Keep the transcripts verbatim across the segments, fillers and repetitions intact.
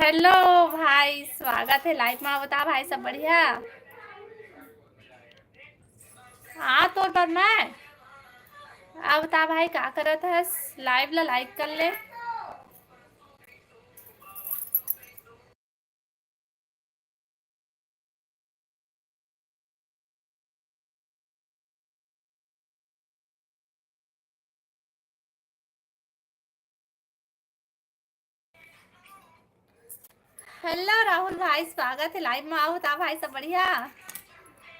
Hello भाई, स्वागत हे लाइव मा। बता भाई, सब बढ़िया? हाँ, तोर बर मैं। अब बता भाई, का करत हस? लाइव ला लाइक कर ले। हेलो राहुल भाई, स्वागत हे लाइव मा। अउ बता भाई, सब बढ़िया?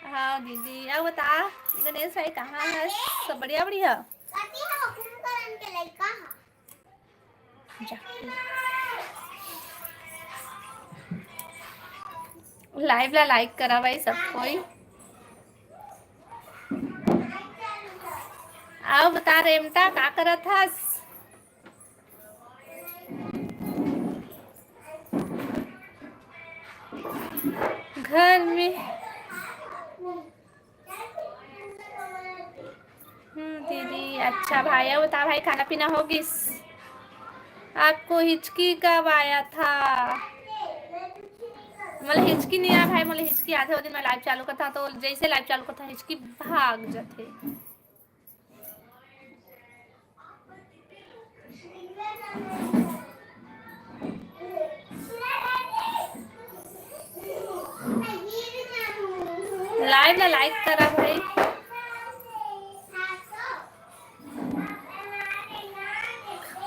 हाँ दीदी, अउ बता गणेश भाई, कहाँ हस? सब बढ़िया, बढ़िया? जा। लाइव ला लाइक करा भाई सब कोई। अउ बता रेमटा, का करत हस? घर में। हम्म, दीदी, अच्छा भाई, अउ बता भाई, खाना पीना हो गिस? आपको हिचकी कब आया था? मोला हिचकी नहीं आया भाई, मोला हिचकी आथे, वो दिन मैं लाइव चालू करता तो जैसे लाइव चालू करता हिचकी भाग जाथे। लाइव ला लाइक करा भाई।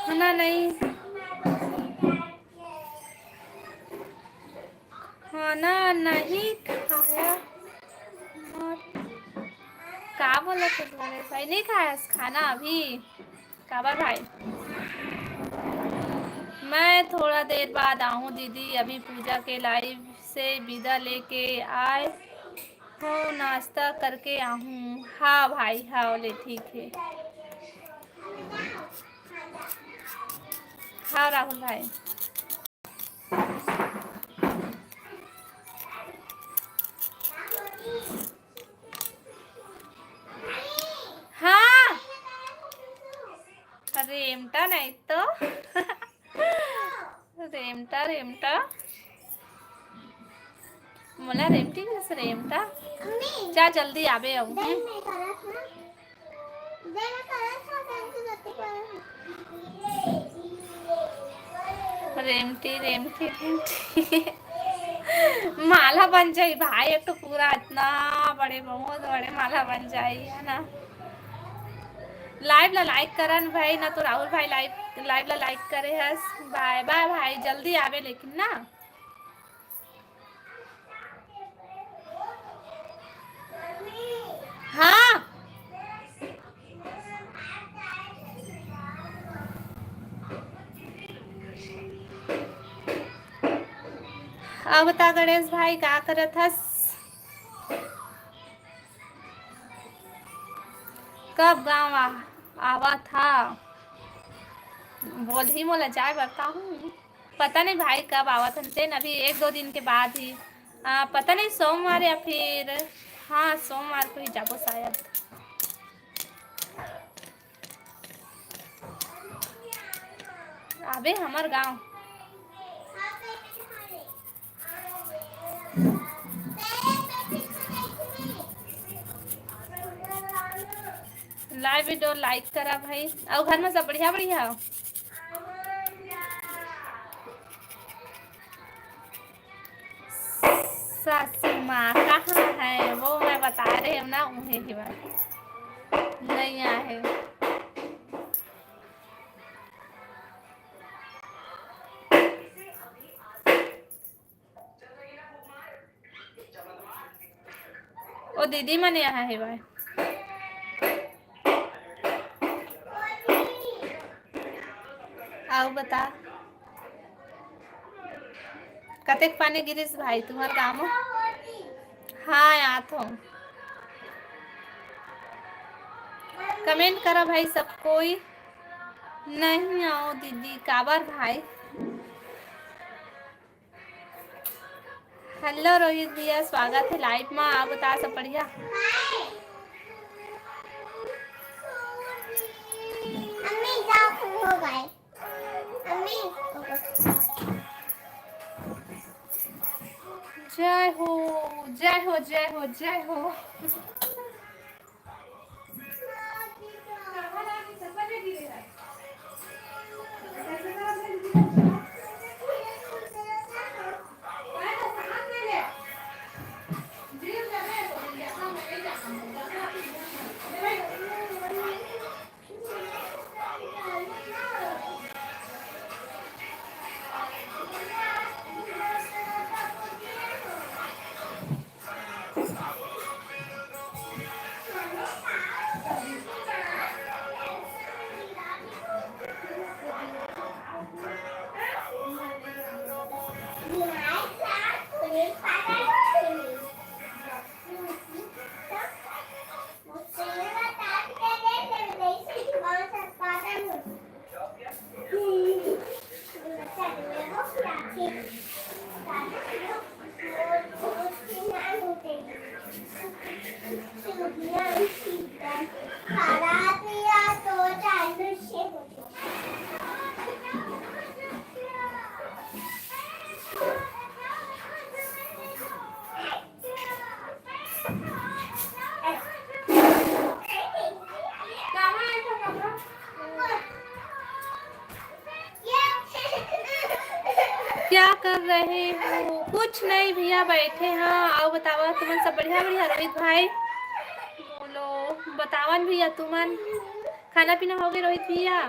खाना नहीं, खाना नहीं खाया। का बोला थे तुम्हारे भाई, नहीं खाया खाना अभी? काबर भाई? मैं थोड़ा देर बाद आहूँ दीदी, अभी पूजा के लाइव से विदा लेके आए हूँ, नाश्ता करके आहूँ। हाँ भाई, हाँ, ले ठीक है। हाँ राहुल भाई। हाँ। रेमटा नहीं तो। रेमटा, रेमटा। मोला रेमटी कस रेमटा। मम्मी। जा जल्दी आबे अउ। दे, मैं करत हूँ। दे, मैं करत हूँ, तैं तो जल्दी करत हूँ। रेमटी, रेमटी, रेमटी। माला बन जाई भाई, एक तो पूरा इतना बड़े, बहुत बड़े माला बन जाई, है ना? लाइव ला लाइक करन भाई, ना तो राहुल भाई लाइव, लाइव ला लाइक करे हस। बाय बाय भाई, जल्दी आबे लेकिन ना। हाँ। अब बता गणेश भाई, का करत हस? कब गाँव आ-, आवत हा? बोलही मोला जाए बर, का हूँ? पता नहीं भाई कब आवत हन तेन, अभी एक दो दिन के बाद ही। आ, पता नहीं सोमवार या फिर, हाँ, सोमवार को ही जाबो शायद। आबे हमर गाँव। लाइव वीडियो लाइक करा भाई। अउ घर में सब बढ़िया, बढ़िया? सासू माँ कहाँ है? वो मैं बता रहे हूँ ना, उन्हें ही बात नहीं आए। ओ दीदी मन यहाँ हे भाई। अउ बता, कतेक पानी गिरिस भाई तुम्हर गाँव म? हाँ, आत हूँ। कमेंट करा भाई सब कोई। नहीं आओ दीदी, काबर भाई? हेलो रोहित भैया, स्वागत है लाइव मा। आप बता, सब बढ़िया? अम्मी, जाओ, हो गए। अम्मी, हो गए। जय हो, जय हो, जय हो, जय हो। क्या कर रहे हो? कुछ नहीं भैया, बैठे हैं। आओ बतावा, तुमन सब बढ़िया, बढ़िया? रोहित भाई बोलो, बतावन भैया, तुमन खाना पीना हो गए रोहित भैया?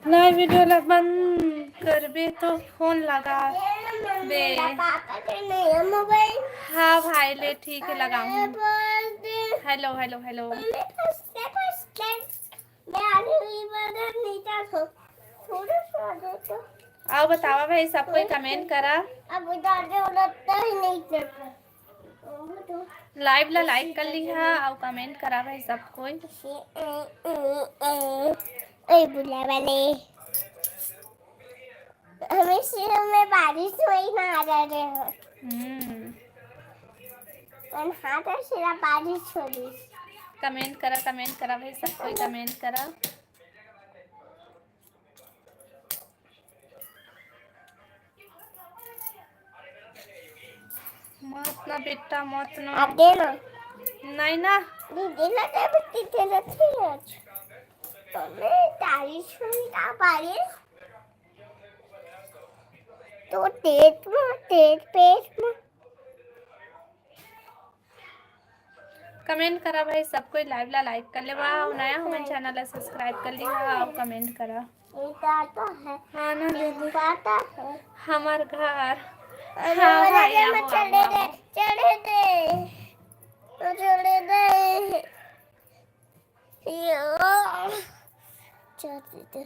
नहीं, वीडियो ला बंद करबे तो फोन लगा बे। हाँ भाई, ले ठीक है, लगाऊँ। Hello, hello, hello. आओ बतावा भाई, सब कोई कमेंट करा। अब दादा उड़ता ही नहीं करता। लाइव ला लाइक कर लिहा अउ कमेंट करा भाई सब कोई। ए बुला वाले, हमें सिर्फ में बारिश में ही मार रहे हो। हम्म। मन हाथ से बारिश हो रही। कमेंट करा, कमेंट करा भाई सब कोई, कमेंट करा। मत ना बेटा, मत ना। आप दे ना। नहीं ना। दीदी ना दे बेटी, तेरा थी आज। तो मैं तारीफ सुनता पारी। तो तेज में, तेज पेट में। कमेंट करा भाई, सब कोई लाइव ला लाइक कर लेवा, अउ नया हो मन चैनल ला सब्सक्राइब कर लिहा अउ कमेंट करा। ये तो आता है। हाँ ना दीदी। ये तो आता है। हमार घर। अरे हाँ मेरे भाई, घर में आओ, चढ़े आओ, दे, आओ। चढ़े दे। तो चढ़े दे। यो। चढ़े दे।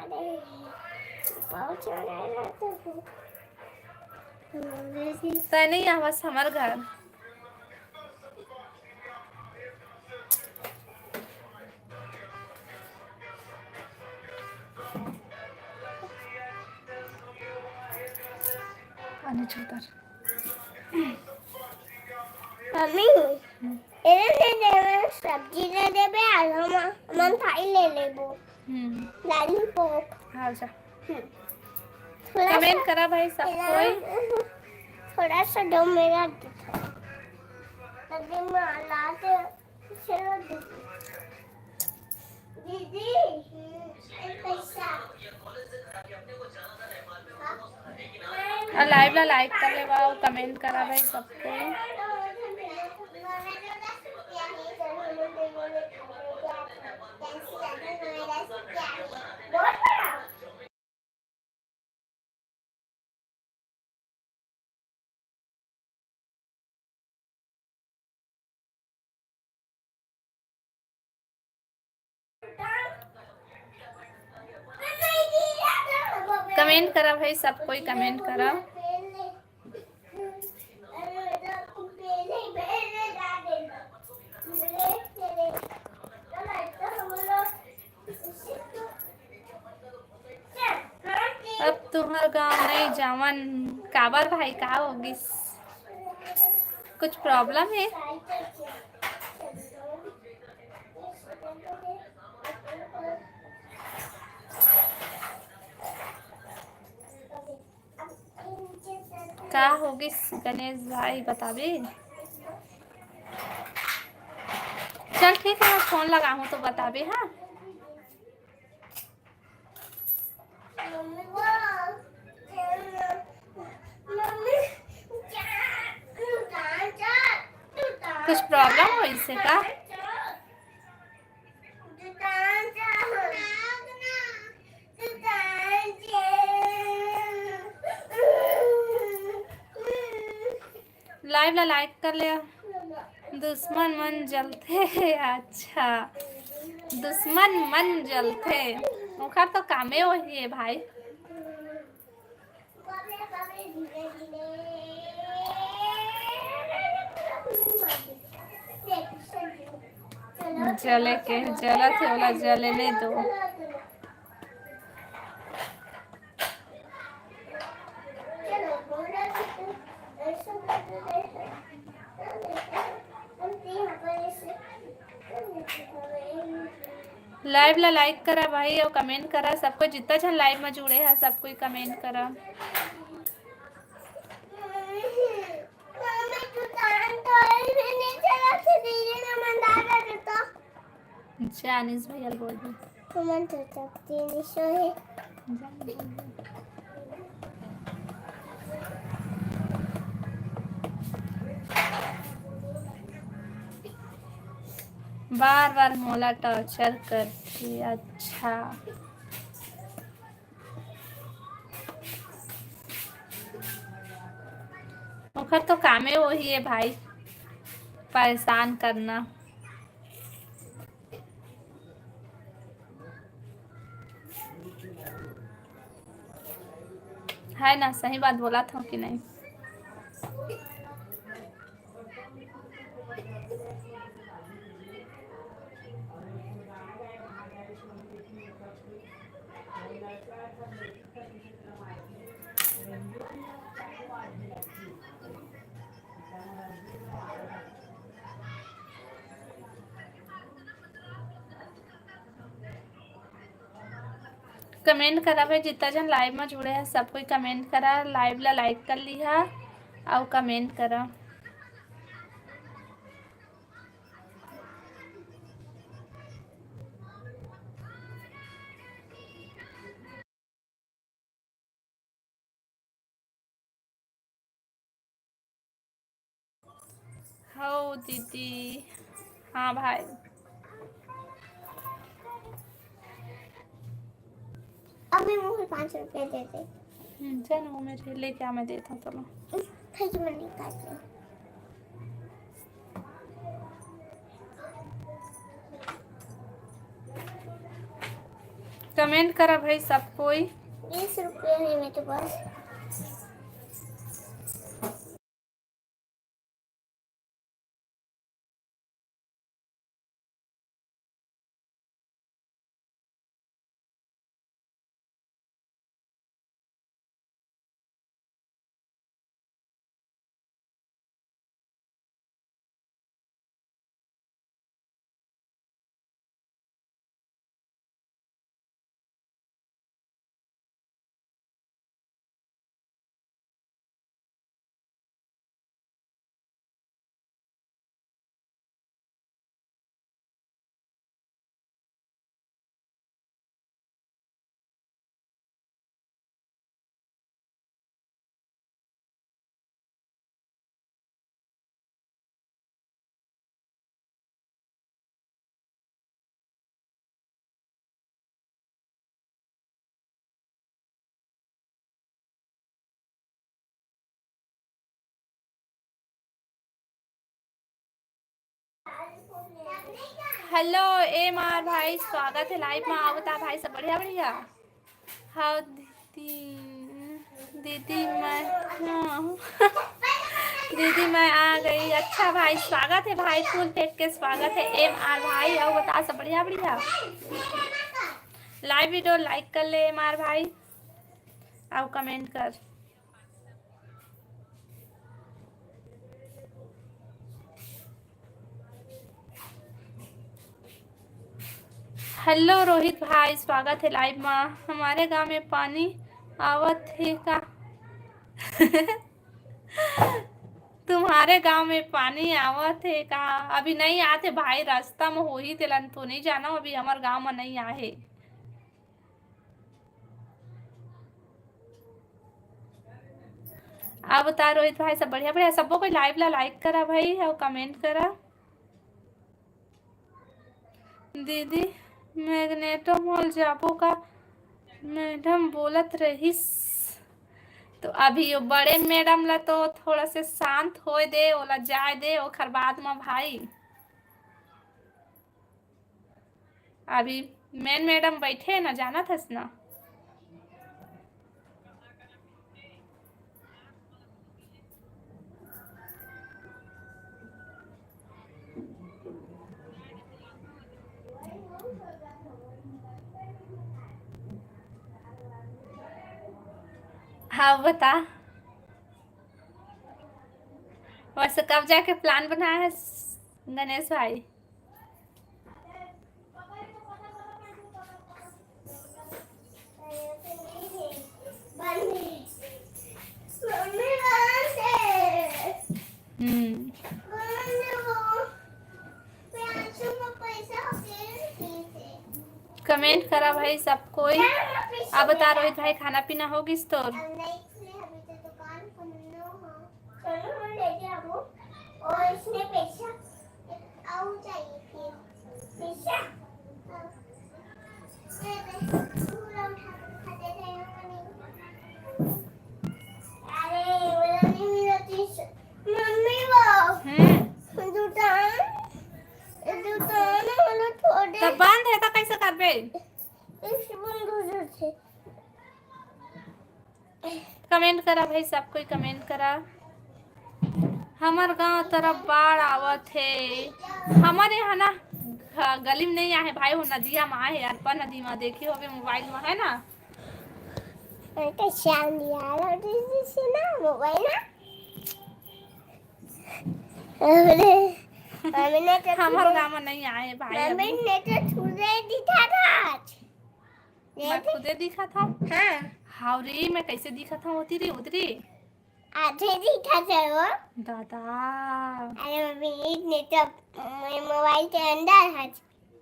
अरे, बहुत चढ़े दे। तय नहीं आवाज हमार घर। पानी छूतर। मम्मी, हम्म। एने दे देवे, सब्जी दे देवे, आलू म-, मन थाई ले लेबो। हम्म। लॉलीपॉप। हाँ, जा। हम्म। थोड़ा कमेंट सा, करा भाई सब थोड़ा, कोई। थोड़ा सा दो मेरा दिखा। तभी मैं लाते, चलो दीदी। दीदी, हम्म, एक पैसा। हाँ। अउ लाइव ला लाइक कर लेवा अउ कमेंट करा भाई सब कोई। कमेंट करा भाई, सब कोई कमेंट करा। अब तुम्हर गांव नहीं जावन, काबर भाई, का हो गिस? कुछ प्रॉब्लम है? का होगिस गणेश भाई, बताबे? चल ठीक है, मैं फोन लगाहूँ तो बताबे, हाँ। कुछ प्रॉब्लम हो इससे का? लाइव ला लाइक कर ले। दुश्मन मन जलथे। अच्छा, दुश्मन मन जलथे, ओखर तो कामे वही है भाई। जले के जलत है, ओला जले नहीं दो। लाइव ला लाइक करा भाई, और कमेंट करा। सब कोई जितना झन लाइव में जुड़े हैं, सब कोई कमेंट करा। जानिस भैया बोल दे। तुमन तो सब तीन सौ है। बार बार मोला टॉर्चर करथे। अच्छा, ओखर तो कामे वही है भाई, परेशान करना। है ना, सही बात बोला था कि नहीं? कमेंट करा भाई, जितना जन लाइव में जुड़े हैं, सब कोई कमेंट करा, लाइव ला लाइक कर लिहा और कमेंट करा। हो दीदी। हाँ भाई। अभी मुझे पाँच रुपए दे दे। हम्म, चल, वो मेरे लेके आ, मैं देता हूँ, चलो। खैर, मैं नहीं खाती। कमेंट करा भाई सब कोई। बीस रुपये है मेरे पास। हेलो एम आर भाई, स्वागत है लाइव में। आवता भाई सब बढ़िया बढ़िया। हाँ, तीन। दीदी मैं, हाँ। दीदी मैं आ गई। अच्छा भाई, स्वागत है भाई, फूल फेंक के स्वागत है। एम आर भाई, और बता, सब बढ़िया? बढ़िया। लाइव वीडियो लाइक कर ले एम आर भाई, और कमेंट कर। हेलो रोहित भाई, स्वागत है लाइव मा। हमारे गांव में पानी आवत हे का? तुम्हारे गांव में पानी आवत हे का? अभी नहीं आते भाई, रास्ता में होही, तेलन तो नहीं जाना, अभी हमारे गांव में नहीं आए। आप बता रोहित भाई, सब बढ़िया? बढ़िया। सबको कोई लाइव ला लाइक करा भाई, और कमेंट करा। दीदी, मैग्नेटो मॉल जाबो का? मैडम बोलत रहिस। तो अभी वो बड़े मैडम ला तो थोड़ा से शांत होए दे, ओला जाए दे, ओखर बाद में भाई। अभी मेन मैडम बैठे ना, जानत हस ना। हाँ बता, वैसे कब जाके प्लान बनाया है गणेश भाई? हम्म। कमेंट करा भाई सब कोई। अब बता रोहित भाई, खाना पीना हो गिस तोर? और इसमें पैसा। मम्मी वो। हम्म। दुकान, दुकान वाला छोड़ दे। तो बंद है तो कैसे करबे? इस बंद हो जाते। कमेंट करा भाई, सब कोई कमेंट करा। हमर गांव तरफ बाढ़ आवत हे। हमर यहाँ ना घ-, गली में नहीं आहे भाई, वो नदिया में आहे, अरपा नदी में, देखे होबे मोबाइल में, है ना? तो शाम यार, और जैसे ना मोबाइल ना। अरे, मम्मी ने तो हमर गांव में नहीं आए भाई मम्मी अभी। ने तो छुरे दिखा था आज। मैं खुदे दिखा था। हाँ। हाव रे, मैं कैसे दिखा था होती रे उधरे? आधे दिखा था वो। दादा। अरे मम्मी, ने तो मोबाइल के अंदर है।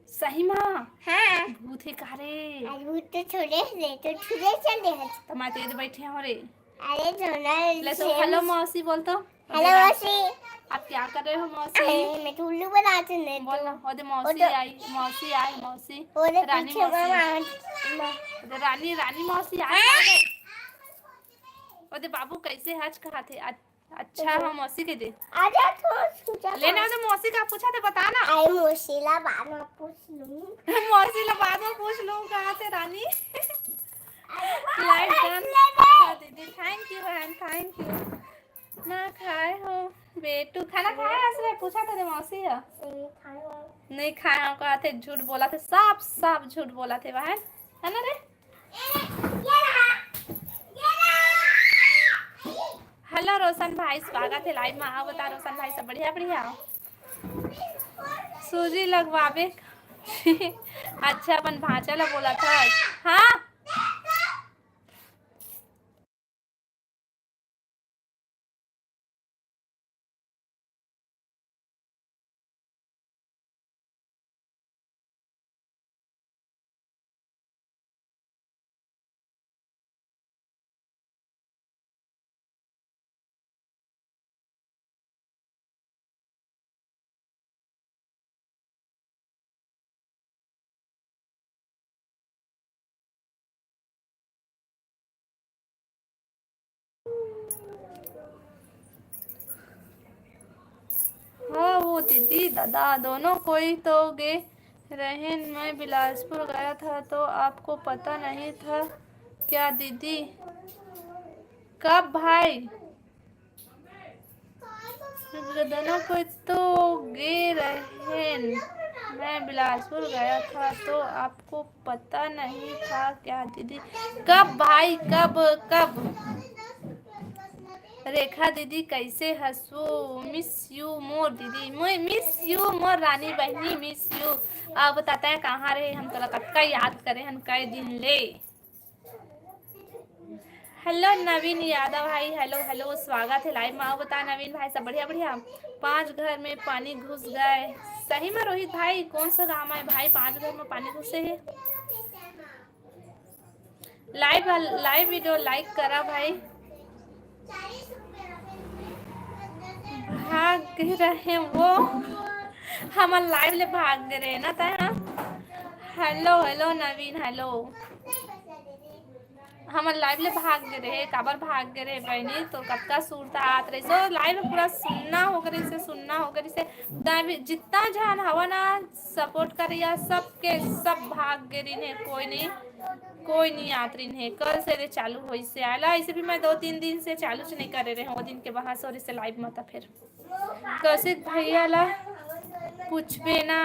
सही मा? हाँ। भूत हे का रे? अरे भूत तो छोड़े रे, तो छुरे चले हस। तो मैं तेरे बैठे हो रे। अरे जोना ले तो हेलो मौसी बोल तो। हेलो मौसी। आप क्या कर रहे हो मौसी? अरे मैं तो उल्लू बनाते नहीं बोल तो। ना, ओदे मौसी आई, मौसी आई, मौसी। ओदे रानी मौसी। रानी, रानी मौसी आई। हाँ। ओदे बाबू कैसे हच कहा थे? अच्छा, हाँ, मौसी के दे। आजा तो पूछा ले ना, तो मौसी का पूछा थे, बता ना। आई मौसी ला बाद में पूछ लूँ। मौसी ला बाद में पूछ लूँ, कहा थे रानी? लाइक डन। हाँ दीदी, थैंक यू बहन, थैंक यू। ना खाए हो बेटू, खाना खाए हस रे? पूछा था रे मौसी है। नहीं खाए हो। नहीं खाए हो, कहा थे, झूठ बोला थे, साफ साफ झूठ बोला थे बहन, है ना रे? हेलो रोशन भाई, स्वागत है लाइव में। आओ बता रोशन भाई, सब बढ़िया? बढ़िया। सूजी लगवावे। अच्छा, अपन भांचा ला बोला था। हाँ। हाँ, वो दीदी, दादा, दोनों कोई तो गे रहेन। मैं बिलासपुर गया था, तो आपको पता नहीं था क्या दीदी? कब भाई? गदना कोई तो गे रहेन, मैं बिलासपुर गया था तो आपको पता नहीं था क्या दीदी? कब भाई, कब, कब? रेखा दीदी कैसे हसू? Miss you more दीदी, मिस यू मोर रानी बहनी, मिस यू। अब बताते हैं कहाँ रहे हम, तोला कतका याद करे हन कई दिन ले। हेलो नवीन यादव भाई, हेलो हेलो, स्वागत है लाइव में। आओ बता नवीन भाई, सब बढ़िया? बढ़िया। पांच घर में पानी घुस गए। सही में रोहित भाई, कौन सा गांव है भाई, पांच घर में पानी घुसे है? लाइव, लाइव वीडियो लाइक करा भाई। भाग रहे वो, हमर लाइव ले भाग दे रहे ना तै। हेलो हेलो नवीन, हेलो। हमर लाइव ले भाग गे रहे, काबर भाग गे रहे बहनी? तो कतका सुरता आत रहिस, ओ लाइव पूरा सुन्ना हो गे रहिस, सुन्ना हो गे रहिस। तभी जितना झन हवा ना सपोर्ट करइया, सबके सब भाग गे रहिन हे, कोई नहीं, कोई नहीं आत रहिन हे। कल से रे चालू होइस हे आला, ऐसे भी मैं दो तीन दिन से चालू च नहीं करे रहे हूँ, वो दिन के बहास हो रहिस हे लाइव में, तो फिर कौशिक भैया ला पूछबे ना।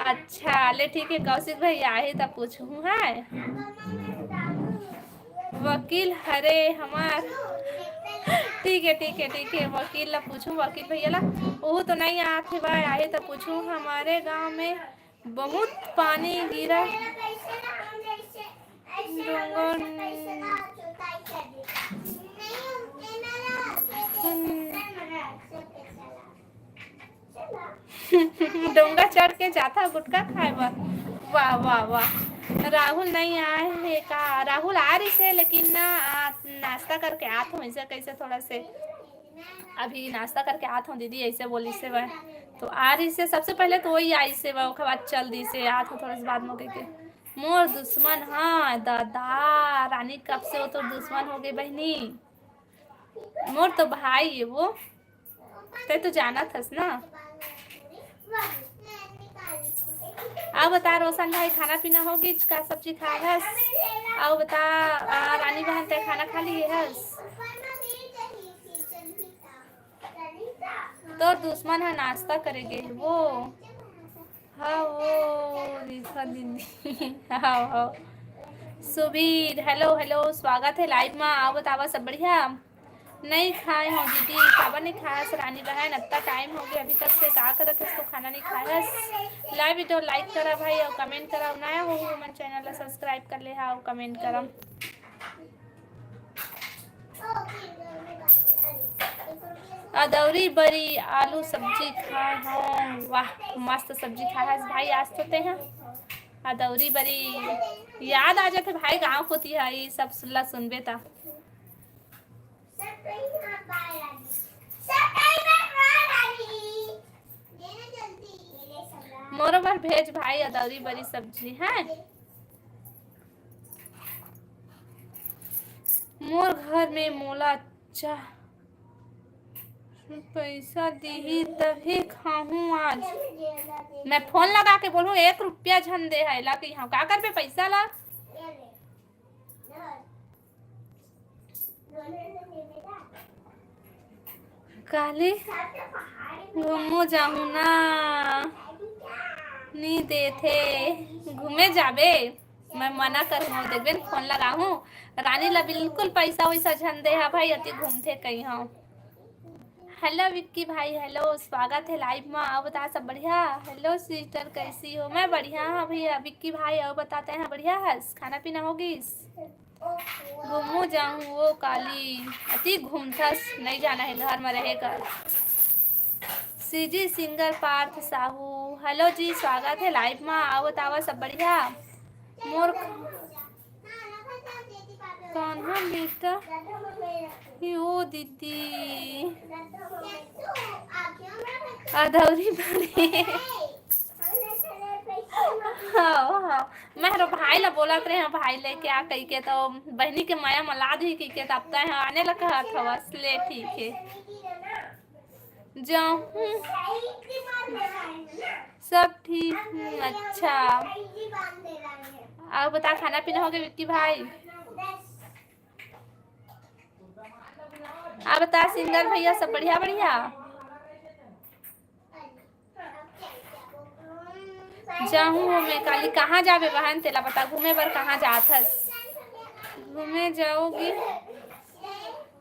अच्छा ले ठीक है, कौशिक भैया आही त पूछहूँ है। वकील हरे हमार। ठीक है ठीक है ठीक है, वकील ला पूछहूँ, वकील भैया ला। ओहू तो नहीं आत हे भाई, आही त पूछहूँ। हमारे गांव में बहुत पानी गिरा। डोंगर डोंगा चढ़ के जाथा गुटखा खाए बर। वाह वाह वाह। राहुल नहीं आए हे का? राहुल आ रहिस हे लेकिन ना आ, नाश्ता करके आत हो, ऐसे कैसे थोड़ा से अभी नाश्ता करके आत हो दीदी, ऐसे बोलिस हे वह। तो आ रहिस हे, सबसे पहले तो वही आइस हे वह, ओकर बाद चल दिस हे, आत हो थोड़ा से बाद में कहिके। मोर दुश्मन, हाँ दादा रानी, कब से वो तोर दुश्मन हो गे बहनी? मोर तो भाई हे वो, तै तो जानत हस ना। अब बता रोशन भाई, खाना पीना हो गिस? का सब्जी खाए हस? अब बता, आ, रानी बहन, तै खाना खा लिए हस? तोर दुश्मन ह नाश्ता करे गे हे वो। हाँ वो रेखा दीदी। हाँ हाँ। सुबीर, हेलो हेलो, स्वागत है लाइव में। आओ बतावा, सब बढ़िया? नहीं खाए हो दीदी, काबर नहीं खाए हस रानी बहन? अतना टाइम हो गया अभी तक से, का करत हस तो खाना नहीं खाए हस? लाइव वीडियो लाइक करा भाई और कमेंट करा, नया हो हमन चैनल ला सब्सक्राइब कर ले हा और कमेंट करा। अदौरी बरी आलू सब्जी खाए हो, वाह मस्त सब्जी खाए हस भाई आज तो ते हा। अदौरी बरी याद आ जाथे भाई, गाँव कोती हा, ई सब सुनला सुनबे ता। मोरो बर भेज भाई, अदौरी बरी सब्जी है। मोर घर में मोला चाह पैसा दिही तभी खाहूँ आज। मैं फोन लगा के बोलूँ, एक रुपया झन दे है ला के यहाँ का करबे पैसा ला। काली घूमू जाहूँ ना, नी देथे घूमे जाबे। मैं मना करूँ, देखबे न फोन लगाहूँ। रानी ला बिल्कुल पैसा वैसा झन दे हा भाई, अति घूमथे कहीं हाँ। हेलो विक्की भाई, हेलो, स्वागत है लाइव में। आओ बता सब बढ़िया? हेलो सिस्टर, कैसी हो? मैं बढ़िया हाँ भैया। विक्की भाई, आओ बताते हैं, बढ़िया हस? खाना पीना हो गिस? घूमू जाहूँ वो काली, अति घूमथस, नहीं जाना है घर में रहे कर। CG singer Parth Sahu, hello ji, स्वागत है लाइव में। आओ बतावा सब बढ़िया? मोर कान्हा बेटा, यो दीदी, अदौरी बरी। हाँ, हाँ। मैं हरो भाई ला बोलत रहे हूँ, भाई लेके आ कहिके, तो बहनी के मया म ला दी कहिके, तब तय आने ला कहत हवस। ले ठीक है, जाहूँ। सब ठीक हूँ। अच्छा, अउ बता, खाना पीना हो गया विक्की भाई? आप बता सिंगर भैया, सब बढ़िया बढ़िया? जाहूँ मैं काली। कहाँ जाबे बहन, तेला बता, घूमे बर कहाँ जात हस? घूमे जाओगी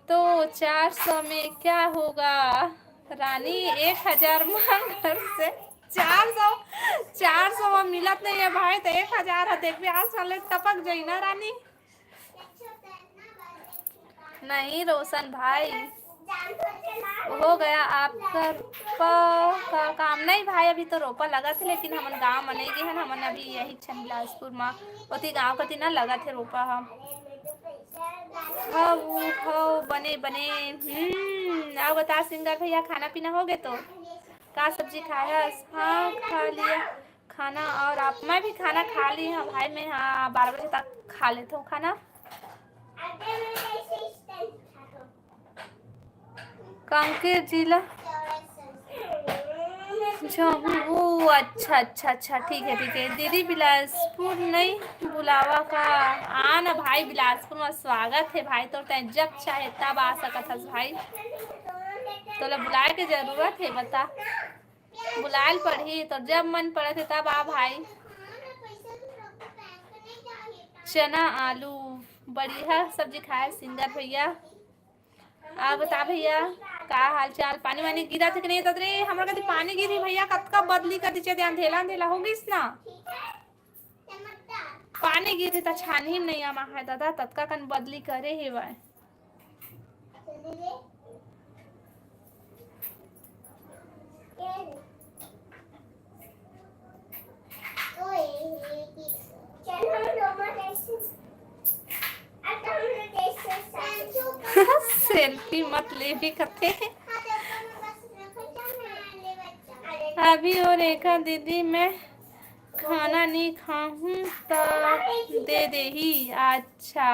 तो चार सौ में क्या होगा रानी, एक हजार मांग घर से। चार सौ, चार सौ में मिलत नहीं है भाई, तो एक हजार है, देखबे आज साले टपक जाई ना रानी। नहीं रोशन भाई, हो गया आपका रोपा का काम? नहीं भाई, अभी तो रोपा लगत हे, लेकिन हमन गांव म नहीं गे हन, हमन अभी यही छन बिलासपुर म, ओती गांव कती ना लगत हे रोपा ह। हव, हव, बने, बने। हम्म, अउ बता सिंगर भैया, खाना पीना हो गे तो? का सब्जी खाए हस? हाँ, खा लिया खाना। और आप? मैं भी खाना खा ली हूँ भाई, मैं, हाँ, बारह बजे तक खा लेता हूँ खाना। कांकेर जिला जाहूँ। ओ, अच्छा, अच्छा, अच्छा, ठीक है, ठीक है। दीदी, बिलासपुर नहीं बुलावा का? आ ना भाई, बिलासपुर में स्वागत है भाई तोर, तैं जब चाहे तब आ सकत हस भाई। तोला बुलाए के जरूरत है, बता। बुलाए ल पड़ही, तोर जब मन पड़त है तब आ भाई। चना, आलू, बढ़िया सब्जी खाए सिंगर भैया। आ बता भैया, का हाल चाल? पानी वानी गिरत हे कि नहीं? तत रे, हमरा कति पानी गिरी भैया, कतका बदली कर दीचे, अंधेला अंधेला हो गिस ना। पानी गिरी त छानही नहीं आमा है दादा, ततका कन बदली करे हेवय। सेल्फी मत लेबे कथे। अभी और रेखा दीदी, मैं खाना नहीं खाहूँ त दे देही। अच्छा,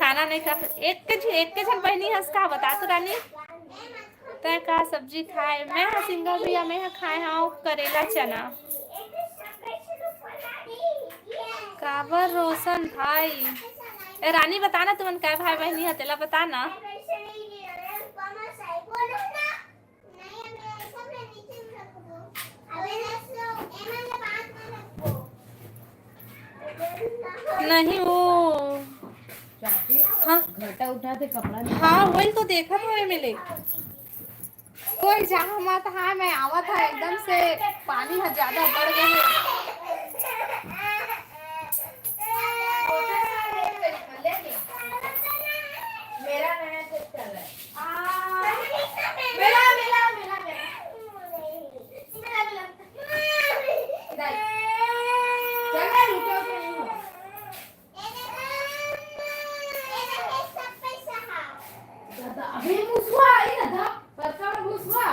खाना नहीं खा, एक के झ-, एक के झन बहिनी हस का, बता तो रानी। तैं का सब्जी खाए? मैं ह सिंगर भैया, मैं ह खाए हव करेला चना। काबर रोशन भाई? ए रानी, बता ना, तुमन काय भाई बहिनी ह, तेला बता ना। नहीं, वो, हाँ। घटा उठा थे, कपड़ा निकाल। हाँ, वही तो देखत हूँ मैं ले। कोई जहाँ मत, हाँ, मैं आवत है, एकदम से पानी ह ज्यादा बढ़ गए है। मेरा नया सेट चल रहा है। आ, मेरा, मेरा, मेरा, मेरा। मेरा, मेरा। इधर। चल रहा है, रुको, रुको, रुको। दादा, अबे मुसवा, ए दादा, बड़का वाला मुसवा।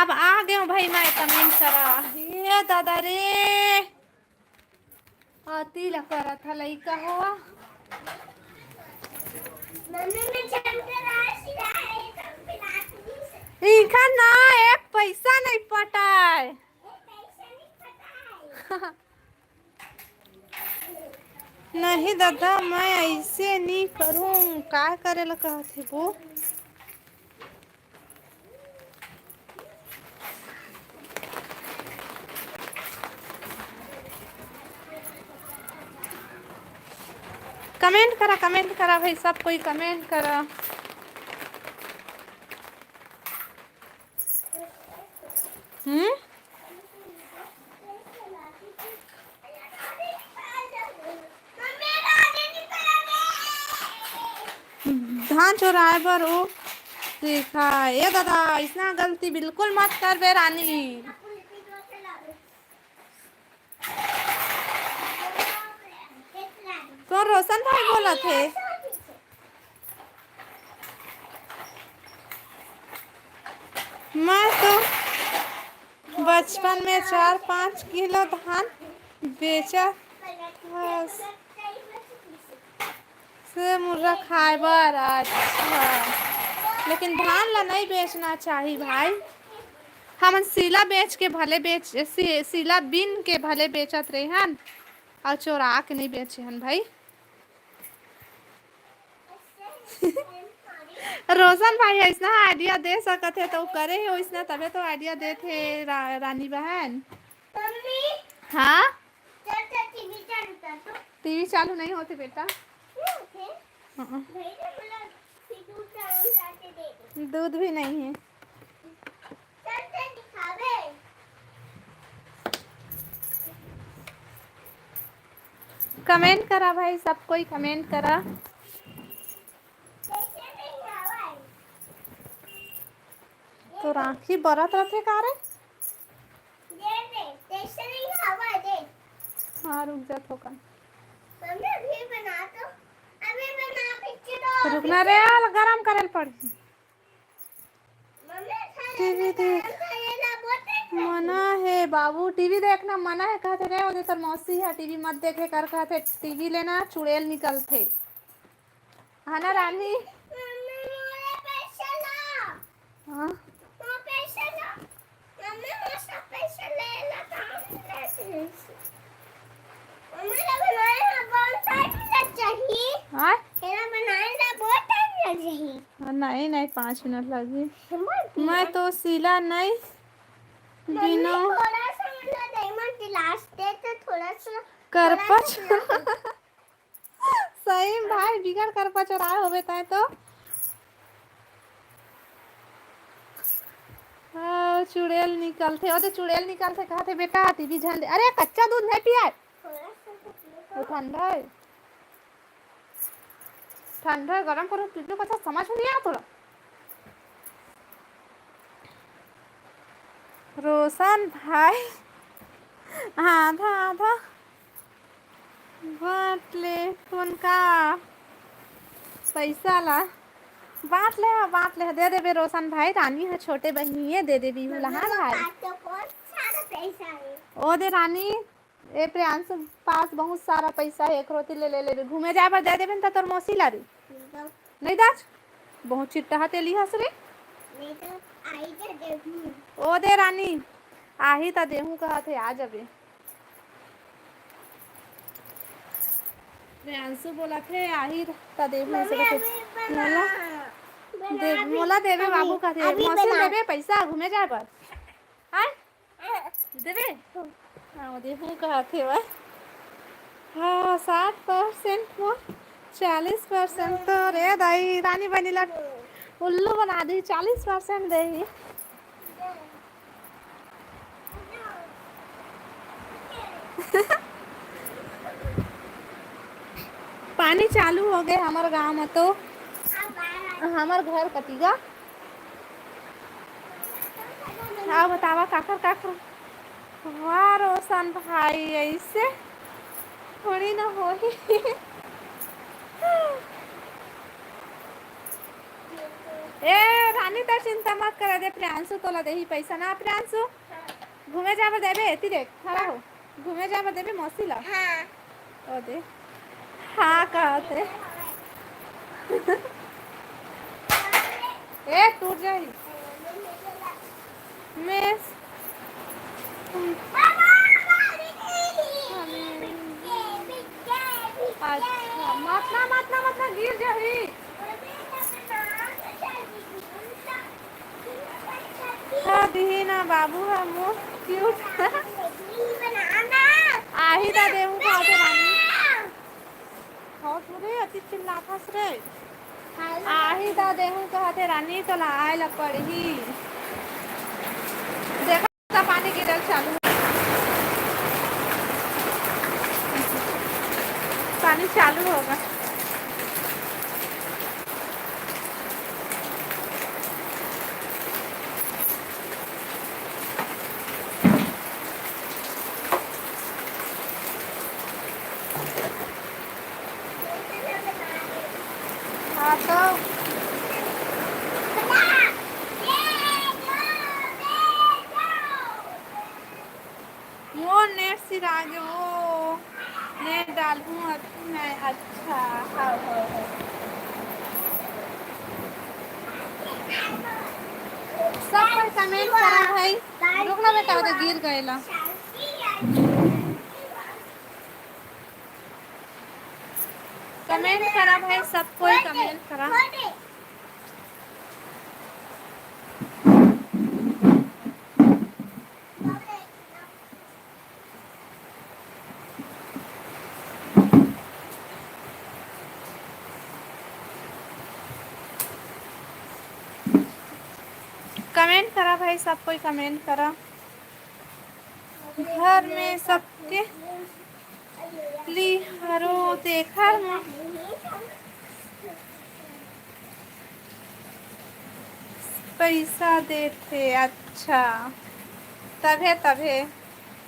अब आ गेंव भाई मैं, comment करा। ये दादा रे, अति ला करत ह लइका हो। मम्मी, मैं चल के रात सिला है, तुम पिला दीजिए। इनका ना एक पैसा नहीं पटाए। एक पैसा नहीं पटाए। नहीं दादा, मैं ऐसे नहीं करूँ। का करे ला कहत हे वो? Comment करा, comment करा भाई, सब कोई comment करा। हम्म। धान चोराए बर ओ देखा, ए दादा, अइसना गलती बिल्कुल मत करबे रानी। तोर रोशन भाई बोलत हे। मैं तो बचपन में चार पाँच किलो धान बेचत हस। से मुर्रा खाए बर, अच्छा। लेकिन धान ला नहीं बेचना चाही भाई। हमन सीला बेच के भले बेच, सी-, सीला बीन के भले बेचत रहे हन, अउ चोरा के नहीं बेचे हन भाई। रोशन भाई अइसना idea दे सकत हे, तो करे हे वइसना, तभे तो idea देत हे रा-, रानी बहन। मम्मी। हाँ? चल, चल, टीवी चालू कर तो। टीवी चालू नहीं होते बेटा। नहीं होते? हाँ। भाई ने बोला कि दूध गरम करके दे दे। दूध भी नहीं है। चल, चल, दिखावे। Comment करा भाई, सब कोई comment करा। कैसे नहीं आवे? तो राखी बरत रथे का रे? दे दे, कैसे नहीं आवे, दे। हाँ, रुक जा थोकन। मम्मी, अभी बना तो, अभी बना, फिर चलो, रुकना रे, आल गरम करे ल पड़ही। मम्मी, खाना टीवी देख। गरम करेला बोलते हैं। मना हे बाबू, टीवी देखना मना हे कहते रे, ओदे तोर मौसी ह टीवी मत देखे कर कहते, टीवी लेना चुड़ैल निकलथे। है ना रानी? मम्मी, मोरे पैसा ला। हाँ। मोर पैसा ला। मम्मी, मोर सब पैसा ले ला, तो हम ले लेते हैं। मम्मी, ला बनाए ला बहुत टाइम लग जाही। हाँ? तेरा बनाए ला बहुत टाइम लग जाही। हाँ, नहीं, नहीं, पाँच मिनट लगी। मत मैं बोल। तो सिला नहीं मम्मी, बिनो। थोड़ा सा मतलब दे, मत गिलास दे तो थोड़ा सा, थोड़ा करपच। सा गिलास। सही में भाई, बिगड़ कर पचराए होबे तैं तो। हाँ, चुड़ैल निकलथे, ओदे चुड़ैल निकलथे, कहथे, "बेटा, टीवी झन दे।" अरे, कच्चा दूध नहीं पियाए। वो ठंडा है। ठंडा है, गरम करो, पी लो, कच्चा समझ में नहीं आया तोला। रोशन भाई, आधा आधा बांट ले, कोन का पैसा ला बांट ले, हाँ, बांट ले, दे देबे रोशन भाई, रानी ह छोटे बहिनी हे, दे देबे इहू ला, हाँ भाई। पास तो बहुत सारा पैसा है। ओ दे रानी, ए प्रियांशु पास बहुत सारा पैसा हे, एक रोटी ले, ले लेबे, घूमे जाए बर दे देबे न त तोर मौसी ला रे। नहीं दाच, बहुत चिट्टा तेली हस रे। नहीं तो आई जा देबू। ओ दे रानी, आही त देहूं कहत हे, आ जबे। प्रियांशु बोलत हे, आही त देबू, ऐसे मम्मी, कहत हे। अभी बना, मोला बना दे, अभी, मोला देबे अभी, बाबू कहत हे, अभी मौसी बना। देबे पैसा घूमे जाए बर। आय? देबे? हाँ, देहूं कहत हे भाई। हाँ, साठ percent मोर, चालीस percent तो रे दाई, रानी बनी ला उल्लू बना दी, चालीस percent देही। पानी चालू हो गए हमर गांव में तो, हमर घर कतिगा। हाँ, बतावा काकर काकर। वाह रोशन भाई, ऐसे थोड़ी ना होही। ए रानी, त चिंता मत करे, दे प्रियांशु तोला देही पैसा ना, प्रियांशु। घूमे जाए बर देबे, एती देख, खड़ा हो। घूमे जाए बर देबे मौसी ला। हाँ। ओ दे। हाँ कहत हे। ए, टूट जाही। मैं अच्छा, मत ना, मत ना, मत ना, गिर जाही। हाँ, दिही ना बाबू ह मोर cute। आही दा देहूँ कहत हे रानी। हो तू रे, अति चिल्लाथस रे। आही दा देहूँ कहत हे रानी, तोला आए ला पड़ही। देखा, पानी गिरल चालू, पानी चालू होगा। हाँ तो मोर नेट सिरा गे, वो नेट डालहूँ अभी मैं। अच्छा, हाँ, हाँ, हाँ। सब कोई कमेंट करा भाई। रुक ना बेटा, वो तो गिर गए ला। कमेंट करा भाई, सब कोई कमेंट करा। कमेंट करा भाई, सब कोई कमेंट करा। घर में सबके ली हरो तेखर म पैसा देथे। अच्छा, तभे तभे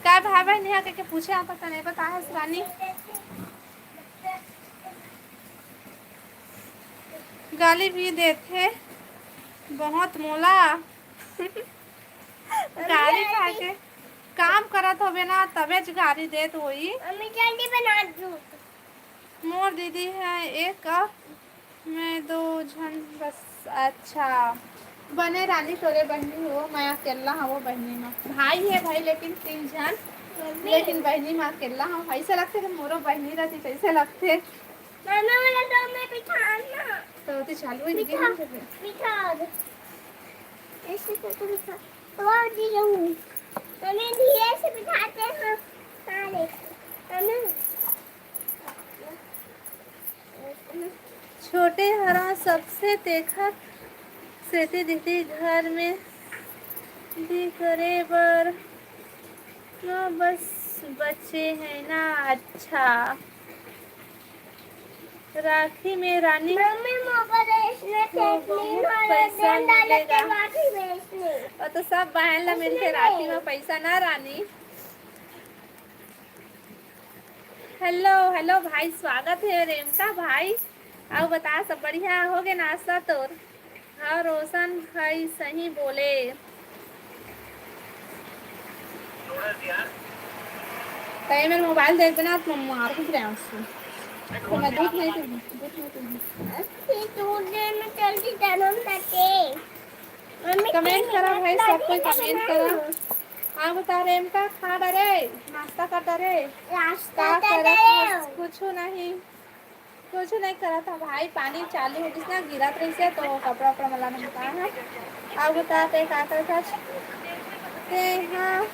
का भाई बहन यहाँ के पूछे, आप पता नहीं बताए हस रानी। गाली भी देथे बहुत मोला। गाली खा के काम करत होबे ना, तबेच गाली देत होई। मम्मी, जल्दी बना दो। मोर दीदी है एक, अउ मैं दो झन बस। अच्छा, बने रानी तोरे बहिनी हो, मैं अकेला हवो बहिनी में। भाई है भाई, लेकिन तीन झन, मम्मी। लेकिन बहिनी में अकेला हवो। ऐसे लगथे कि मोरो बहिनी रहती, कैसे लगथे? मम्मी, वाला तो मैं बिठा ना। तो ओती चालू है, बिठा, दिखे ना। बिठा दे। ऐसे करके बिठा। वो दी हूँ। मम्मी, धीरे से बिठाते हैं। हाँ, देख। मम्मी। छोटे हरा सबसे तेखर सेती दीदी घर में भी करे बर न बस बचे हैं ना। अच्छा, राखी में रानी मम्मी, मोबाइल इसने को सेट नहीं बहुत हो रहा, पैसा डाले मिलेगा। के राखी में इसने। और तो सब बहन ला मिलके इसने राखी में नहीं। पैसा ना रानी। हेलो, हेलो भाई, स्वागत है रेमका भाई। अउ बता, सब बढ़िया होगे नाश्ता तोर? हाँ, रोशन भाई सही बोले। तैं मेर मोबाइल देख देना, तो मार के गिरा उसको। तो मैं दूध नहीं पीऊँगी, दूध नहीं पीऊँगी। अच्छी दूध देना, जल्दी जन्म करके। मम्मी, कमेंट करा भाई, सब कोई कमेंट करा। हाँ, बता, रेमका खा डरे, नाश्ता कर डरे। नाश्ता का कर करे? डरे। कुछ नहीं, कुछ नहीं करा था भाई, पानी चालू हो गिस ना, गिरत रहिसे तो कपड़ा उपड़ा मला नहाता है। अब बता, ते का करत हस? ते हाँ,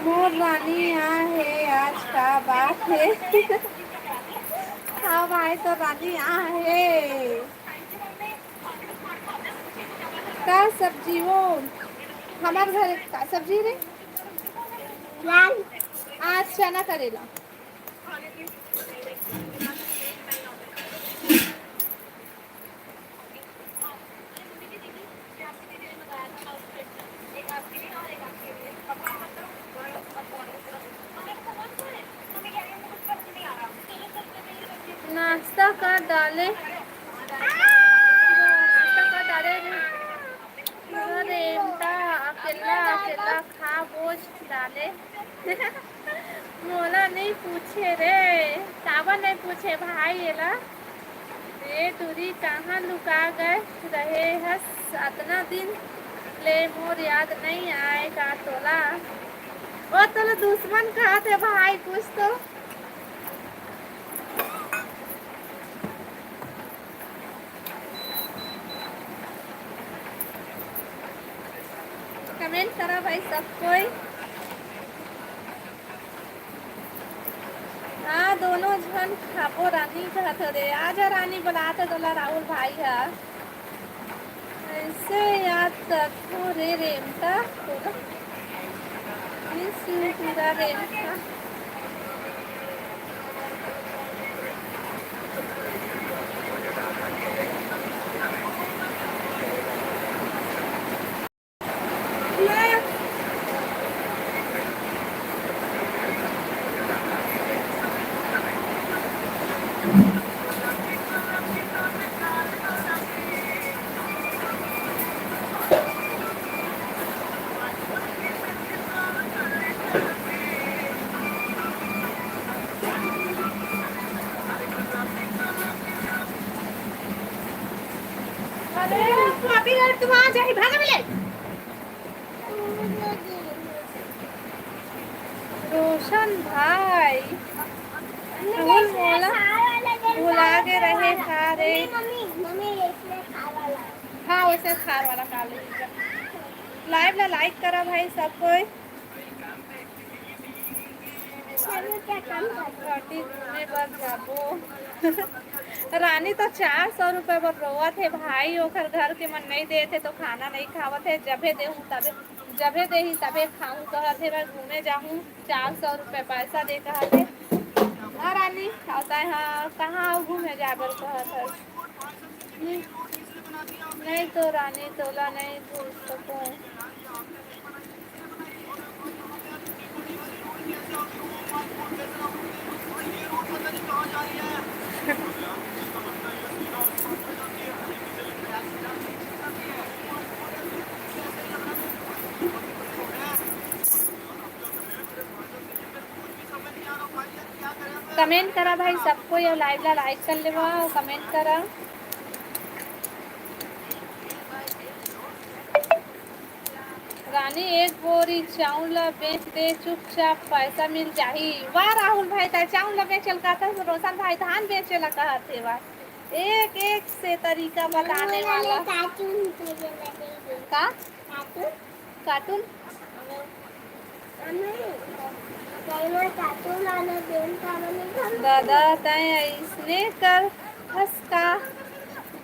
मोर रानी आ है, आज का बात है। हाँ भाई, तो रानी आ है। का सब्जी वो? हमार घर का सब्जी रे? लाल। आज चना करेला। डाले। नाश्ता कर डाले रे। अरे, एमता अकेला, अकेला खा बोझ डाले। मोला नहीं पूछे रे, काबर नहीं पूछे भाई एला? ए टूरी, कहाँ लुका गए रहे हस अतना दिन ले? मोर याद नहीं आए का तोला? ओ, तोला दुश्मन कहत हे भाई, कुछ तो। कमेंट करा भाई सब कोई। हाँ, दोनों झन खाबो रानी कहत हो रे। आजा रानी, बुलात हे तोला राहुल भाई ह। ऐसे याद करथो रे रेमता तोला। Miss you पूरा रेमता। अरे, स्वाति रे, तू आ जाही, भागा मिले। रोशन भाई, फूल मोला भुला गे रहे का रे? हाँ, वैसे खार वाला खा ले। Live ला like करा भाई सब कोई। चलो, क्या काम कर? गुवाहाटी घूमे बर जाबो। रानी तो चार सौ रुपए बर रोवत हे भाई, ओखर घर के मन नहीं देत हे तो खाना नहीं खावत हे। जभे देहूं तभे, जभे देही तभे खाऊं कहत हे, मैं घूमे जाहूं, चार सौ रुपए पैसा दे कहत हे। हाँ रानी, अउ तैं हा कहाँ घूमे जाए बर कहत हस? नहीं तो रानी तोला नहीं भूल सकूं। Comment करा भाई सब कोई, अउ live ला like कर लेवा अउ comment करा। रानी, एक बोरी चाउर ला बेच दे, चुपचाप पैसा मिल जाही। वाह राहुल भाई, तैं चाउर ला बेचे ल कहत हस, रोशन भाई धान बेचे ला कहत हे। वाह, एक एक से तरीका बताने वाला। Cartoon। का? Cartoon? Cartoon? दादा, तैं अइसने करथस का?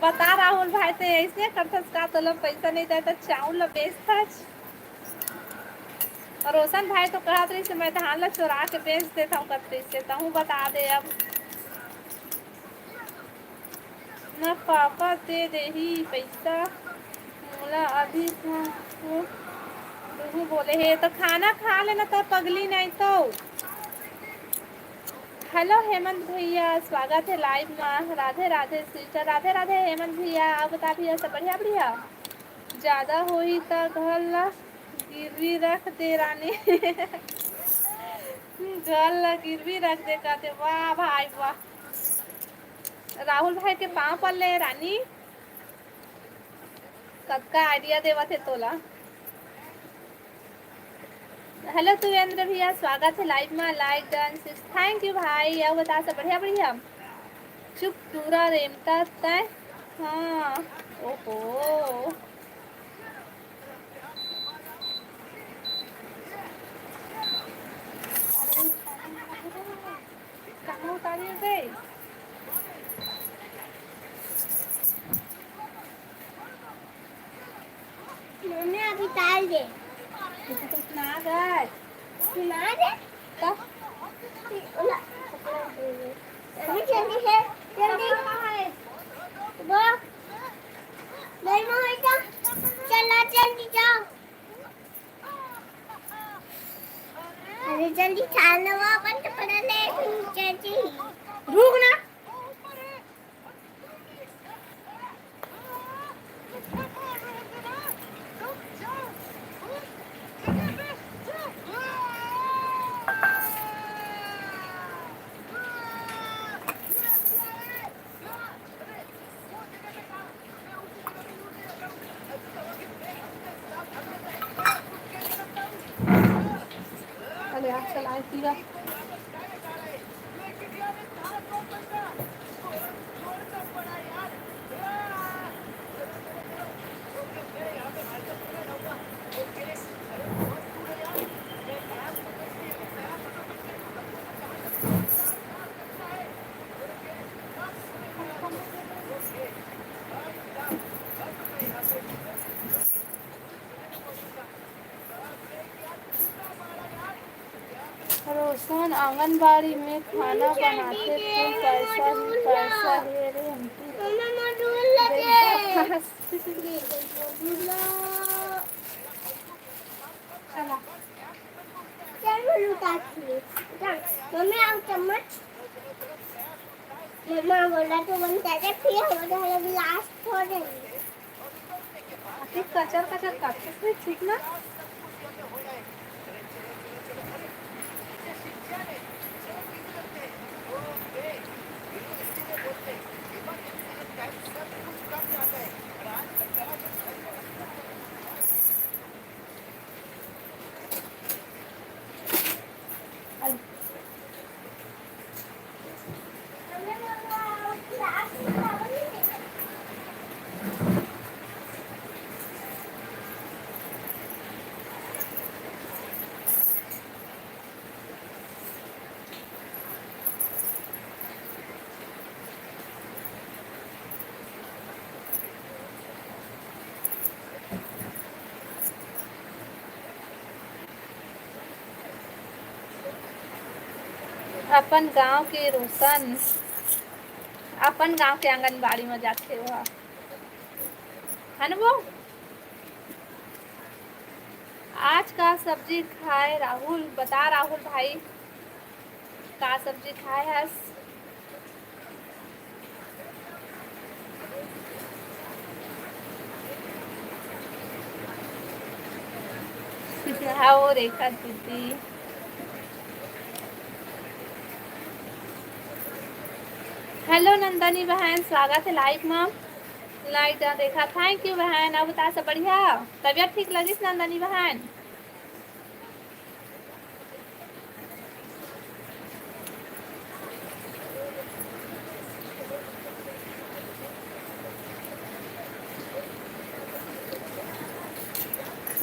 बता राहुल भाई, तैं अइसने करथस का? तोला पैसा नहीं दे त चाउर ल बेचथस। अउ रोशन भाई तो कहत रहिस, मैं धान ल चोरा के बेच देथंव, कहत रहिस, तहूं बता दे अब। ना पापा दे देही पइसा मोला, अभी तो दुहू बोले हे, तो खाना खा लेना त पगली, नहीं तो। Hello हेमंत भैया, स्वागत हे live मा। राधे राधे sister, राधे राधे हेमंत भैया। अउ बता भैया, सब बढ़िया बढ़िया? ज्यादा होही त घर ला गिरवी रख दे रानी। घर ला गिरवी रख दे कहते, वाह भाई वाह। राहुल भाई के पाँव पल्ले रानी, कतका idea देवत हे तोला। Hello सुरेंद्र भैया, स्वागत हे live मा। Like done six, thank you भाई। अउ बता, सब बढ़िया बढ़िया? चुप टूरा रेमता तैं। हाँ, ओहो। कहाँ उतारी रे? मम्मी, अभी डाल दे। तू तो सुना दे। सुना दे? तो? अभी जल्दी है, जल्दी। वो, नहीं, वो है तो, चला, जल्दी जाओ। अरे जल्दी चाल ना, वो अपन कपड़ा ले, चाची। रुक ना। चलाए पूरा। रोशन आंगनबाड़ी में खाना बनाथे तो पैसा ही पैसा हे रे आंटी। चला। चल, मैं लुटा के ले। जा, मम्मी, आओ चम्मच। मम्मा बोला तो बन जाते, फिर हम लोग लास्ट थोड़े। अभी कचर कचर करते थे, ठीक ना? अपन गांव के रोशन अपन गांव के आंगनबाड़ी में जाथे ओहा, है ना वो? आज का सब्जी खाए राहुल? बता राहुल भाई, का सब्जी खाए हस? हाँ, वो रेखा दीदी। हेलो नंदनी बहन, स्वागत है लाइव में। लाइव जा देखा, थैंक यू बहन। अब बता, सब बढ़िया? तबियत ठीक लगिस नंदनी बहन?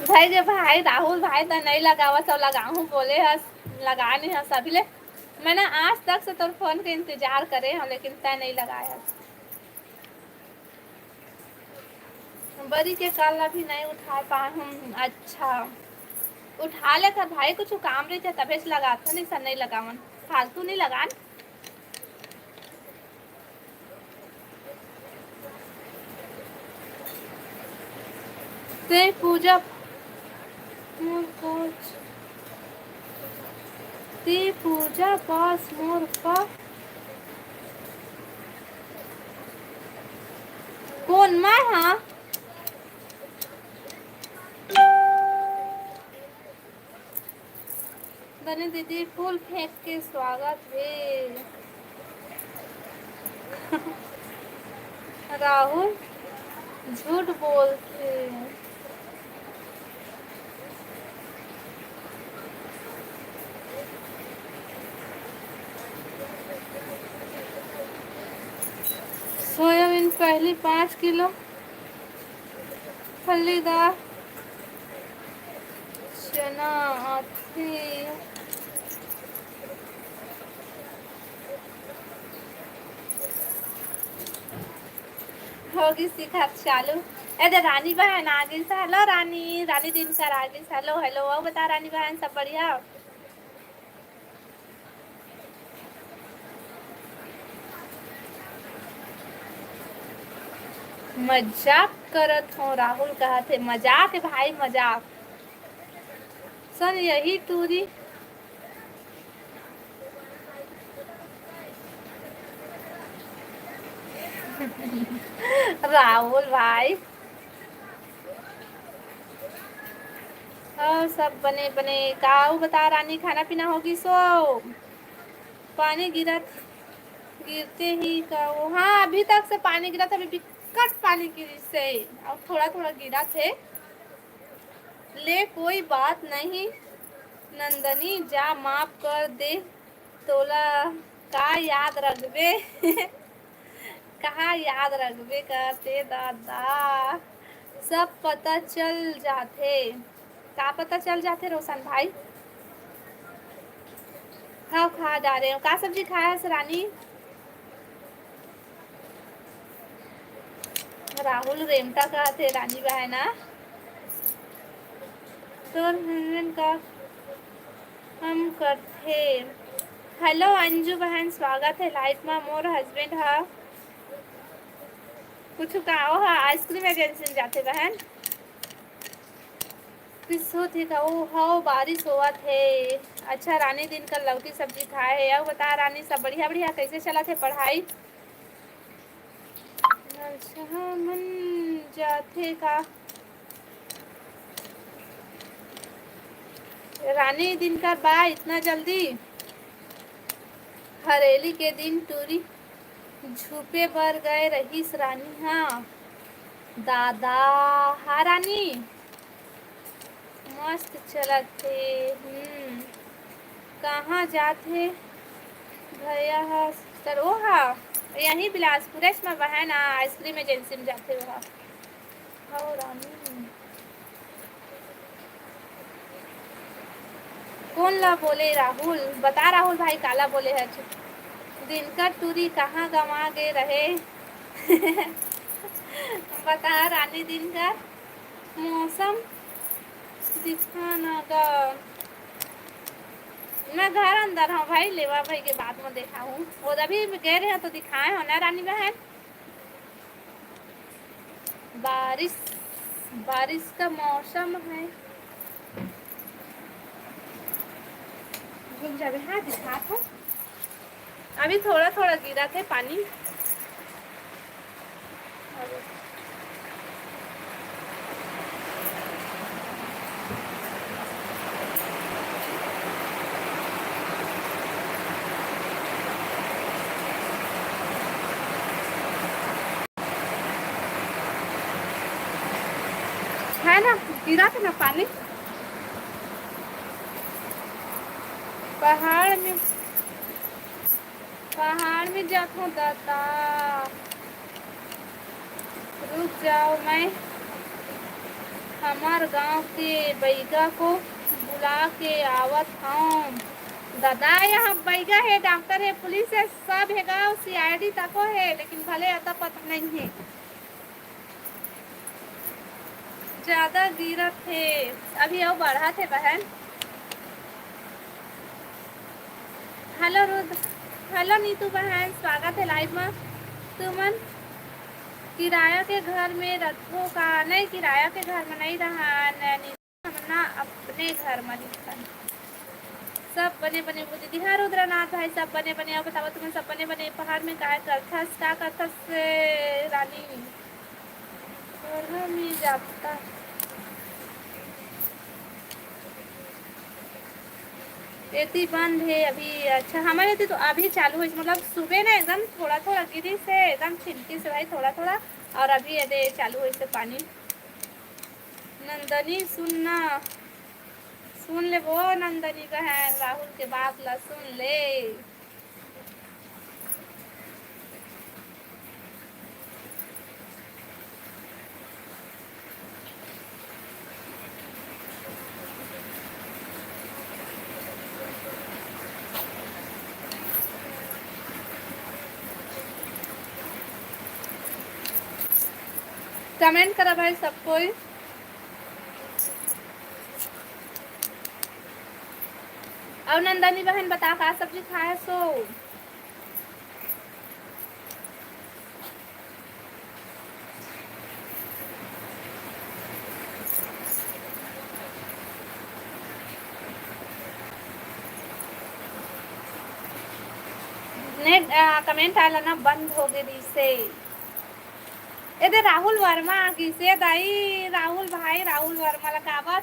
भाई, जे भाई राहुल भाई, त नहीं लगावत हव, लगाहूं बोले हस, लगा नहीं हस अभी ले। मैं ना आज तक से तोर फोन के इंतजार करे हव, लेकिन तै नहीं लगाए हस। बरी के कॉल ला भी नहीं उठा पाए हम। अच्छा, उठा लेथन भाई, कुछ काम रहिथे तभेच लगाथन, नहीं सन नहीं लगावन, फालतू नहीं लगान। ते पूजा मोर पास, ते पूजा पास मोर का, कोन मैं? हाँ, दनी दीदी फूल फेंक के स्वागत हे। राहुल झूठ बोलथे। सोयाबीन पहली पाँच किलो फलीदार चना आथे। होगी सिखात चालू। ए दे रानी बहन आ गई से। हेलो रानी, रानी दिनकर आ गई से। हेलो, हेलो, अउ बता रानी बहन, सब बढ़िया? मजाक करत हो, राहुल कहत हे, मजाक हे भाई, मजाक। सन यही टूरी। राहुल भाई, अउ सब बने बने। का अउ बता रानी, खाना पीना होगी सो? पानी गिरत, गिरते ही का वो? हाँ, अभी तक से पानी गिरत, अभी बिकट पानी गिरिस हे, अउ थोड़ा थोड़ा गिरत हे। ले कोई बात नहीं, नंदनी, जा माफ कर दे, तोला का याद रखबे? कहाँ याद रखबे करते दादा, सब पता चल जाथे। का पता चल जाथे रोशन भाई? खाओ, खा जा रहे हो। का सब्जी खाया है रानी? राहुल रेमटा का थे रानी बहना। तोर हस्बैंड का हम करथे। हेलो अंजू बहन, स्वागत है लाइव मा। मोर हस्बैंड हा कुछ का, ओहा आइसक्रीम एजेंसी में जाथे बहन। किस होत हे का? ओ हव, बारिश होवत हे। अच्छा, रानी दिन का लौकी सब्जी खाए हे। अउ बता रानी, सब बढ़िया बढ़िया, कैसे चलत हे पढ़ाई? अच्छा, मन जाथे का? रानी दिन का बा इतना जल्दी? हरेली के दिन टूरी झुपे बर गए रहिस रानी हा। दादा, हा रानी, मस्त चलत हे। हम्म, कहाँ जात हे भैया हा? सर, ओ हा, यहीं बिलासपुर में बहन, आइसक्रीम एजेंसी में जाथे ओ हा। हव रानी। कौन ला बोले राहुल? बता राहुल भाई, काला बोले है? दिनकर टूरी कहाँ गंवा गे रहे? बता रानी दिनकर, मौसम दिखाना गा। मैं घर अंदर हूँ भाई, लेवा भाई के बाद में देखा हूँ। वो अभी गए रहे तो दिखाए हो ना रानी बहन। बारिश, बारिश का मौसम है। रुक जाबे, हाँ, दिखात हूँ। अभी थोड़ा थोड़ा गिरा थे पानी। है ना, गिरा थे ना पानी। पहाड़ में, पहाड़ में जात हूँ दादा। रुक जाओ, मैं हमार गांव के बैगा को बुला के आवत हूँ। दादा, यहाँ बैगा है, डॉक्टर है, पुलिस है, सब है, गाँव सीआईडी तको है, लेकिन भले अता पता नहीं है। ज्यादा गिरत हे, अभी अउ बढ़त हे बहन। हेलो रुद, हेलो नीतू बहन, स्वागत हे लाइव में। तुमन किराया के घर में रथो का? नहीं, किराया के घर में नहीं रहन नीतू, हमन ना अपने घर में दिखन। सब बने बने वो दीदी, हाँ रुद्रनाथ भाई, सब बने बने। अउ बताओ, तुमन सब बने बने? पहाड़ में काय करथस, का करथस रानी? कोल्हा में जाता। एती बंद हे अभी। अच्छा, हमारे एती तो अभी चालू होइस, मतलब सुबह ना एकदम थोड़ा थोड़ा गिरिस हे, एकदम छिनकिस हे भाई, थोड़ा थोड़ा। अउ अभी एदे चालू होइस हे पानी। नंदनी सुन ना, सुन ले वो नंदनी बहन, राहुल के बात ला सुन ले। कमेंट करा भाई सब कोई। अउ नंदनी बहन बता, का सब्जी खाए सो? नेट, आ, कमेंट आला ना बंद हो गे रिसे। एदे राहुल वर्मा आ गिसे दाई, राहुल भाई, राहुल वर्मा ला काबर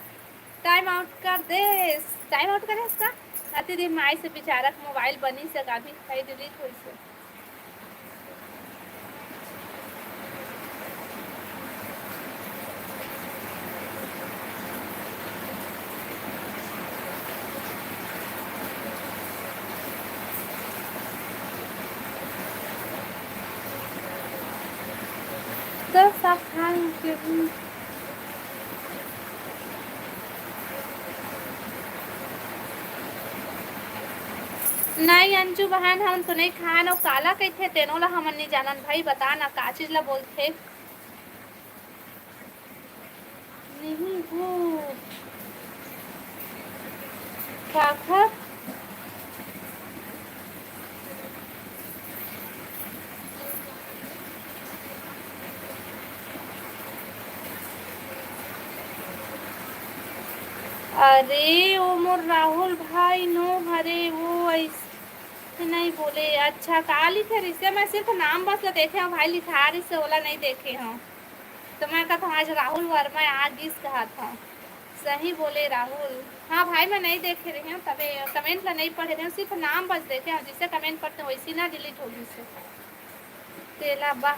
टाइम आउट कर देस? टाइम आउट करे का? अति दिन माई से बेचारा के मोबाइल बनी से काफी कहीं डिलीट होई से। नहीं अंजू बहन, हम तो नहीं खान। अउ काला कहिथे तेनो ला हमन नहीं जानन भाई, बता ना का चीज ला बोलथे। नहीं वो काखर। अरे, वो मोर राहुल भाई नो हरे, वो ऐसे नहीं बोले। अच्छा, का लिखे रिसे? मैं सिर्फ नाम बस ला देखे हूँ भाई, लिखा रिसे, ओला नहीं देखे हूँ। तो मैं कहता हूँ, आज राहुल वर्मा आ गिस कहत हूँ। सही बोले राहुल। हाँ भाई, मैं नहीं देखे रहे हूँ, तबे कमेंट ला नहीं पढ़े रहे हूँ, सिर्फ नाम बस देखे हूँ। जिसे कमेंट पढ़ते वैसी ना डिलीट हो गिस। तेला बा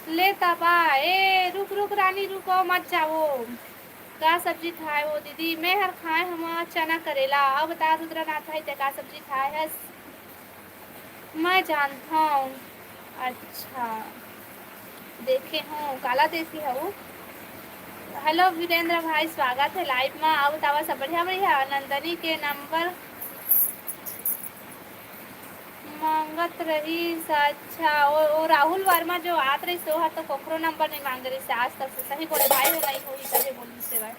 ले तबा। ए, रुक, रुक, रानी, रुको, मत जाओ। का सब्जी खाए हो दीदी? मैं हर खाए हम चना करेला। अब बता रुद्रनाथ भाई, ते का सब्जी खाए हस? मैं जानथव। अच्छा, देखे हूँ, काला देखे हूँ। हेलो वीरेंद्र भाई, स्वागत है लाइव में। अब बतावा, सब बढ़िया? बढ़िया। नंदनी के नंबर मांगत रहिस। अच्छा, ओ, ओ राहुल वर्मा जो आत रहिस, ओहर तो कोकरो नंबर नहीं मांगे रहिस आज तक से। सही बोले भाई, वो नहीं होही तभे बोलिस हे भाई।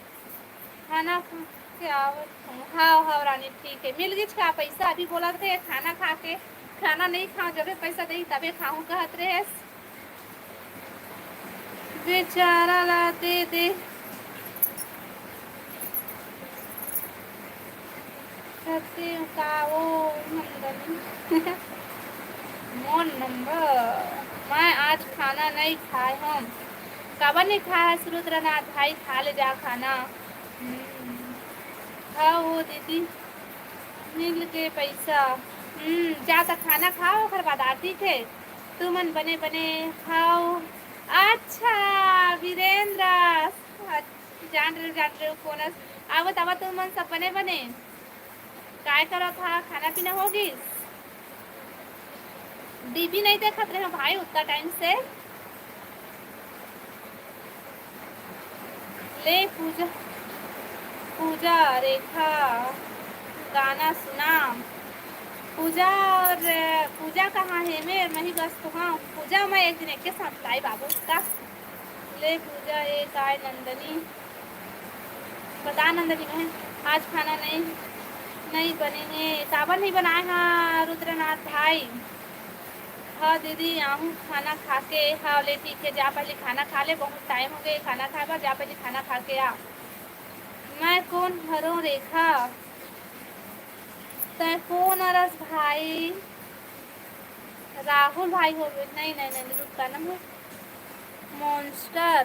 खाना खा के आवत हूँ। हाँ, हाँ रानी, ठीक है। मिल गिस का पैसा? अभी बोलत रहे खाना खा के, खाना नहीं खाऊँ, जबे पैसा देही तबे खाऊँ कहत रहे। बेचारा ला दे दे। करते का वो नंदनी। मोर नंबर। मैं आज खाना नहीं खाए हूँ। काबर नहीं खाए हस रुद्रनाथ भाई? खा ले जा खाना। हम्म। हाँ वो दीदी, मिल के पैसा। हम्म, जा त खाना खाओ, ओकर बाद आरती के। तुमन बने बने खाओ। अच्छा, वीरेंद्र, अच्छा, जान रहे, जान रहे हो कौन अस-, आवत, आवत तुमन सब बने बने। काय करत हा? खाना पीना हो गिस? डीपी नहीं देखत रहे भाई उतना टाइम से। ले पूजा, पूजा रेखा गाना सुना। पूजा और पूजा कहाँ है? मैं, मैं ही व्यस्त हूँ। पूजा मैं एक दिन एक के साथ लाई बाबू का। ले पूजा, ए काय नंदनी? बता नंदनी बहन, आज खाना नहीं, नहीं बने हे। काबर नहीं बनाए हा रुद्रनाथ भाई? हाँ दीदी, आहू खाना खा के। हाँ ले ठीक है, जा पहले खाना खा ले, बहुत टाइम हो गए खाना खाए बर, जा पहले खाना खा के आ। मैं कौन हरों रेखा? तै कौन अरस भाई? राहुल भाई होबे। नहीं, नहीं, नहीं, रुक का ना, मॉन्स्टर।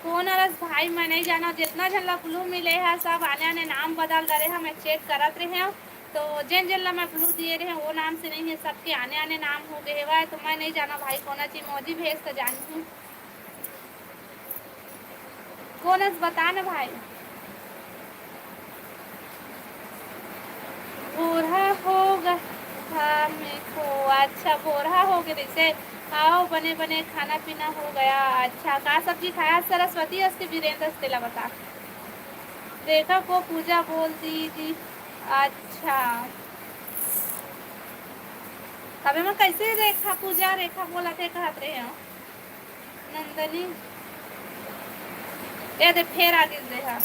कौन अरस भाई, मैं नहीं जाना। जितना झन ला ब्लू मिले है, सब आने आने नाम बदल डरे है। मैं चेक करत रहे हूँ, तो जेन जेन ला मैं ब्लू दिए रहे, वो नाम से नहीं है, सबके आने आने नाम हो गए हवय। तो मैं नहीं जाना भाई, कोना ची मोजी भेज तो जानहूँ। कोन अस बता न भाई। भोरहा हो गे था मेरे को। अच्छा, भोरहा हो गे रहिसे। आओ, बने बने खाना पीना हो गया। अच्छा, का सब्जी खाया? सरस्वती अस के वीरेंद्र अस, तेला बता। रेखा को पूजा बोल दीजिए। अच्छा, तबे मैं कैसे रेखा, पूजा रेखा बोलत हे कहत रहे हो। नंदनी, ए दे, फेर आ गिस दे हा।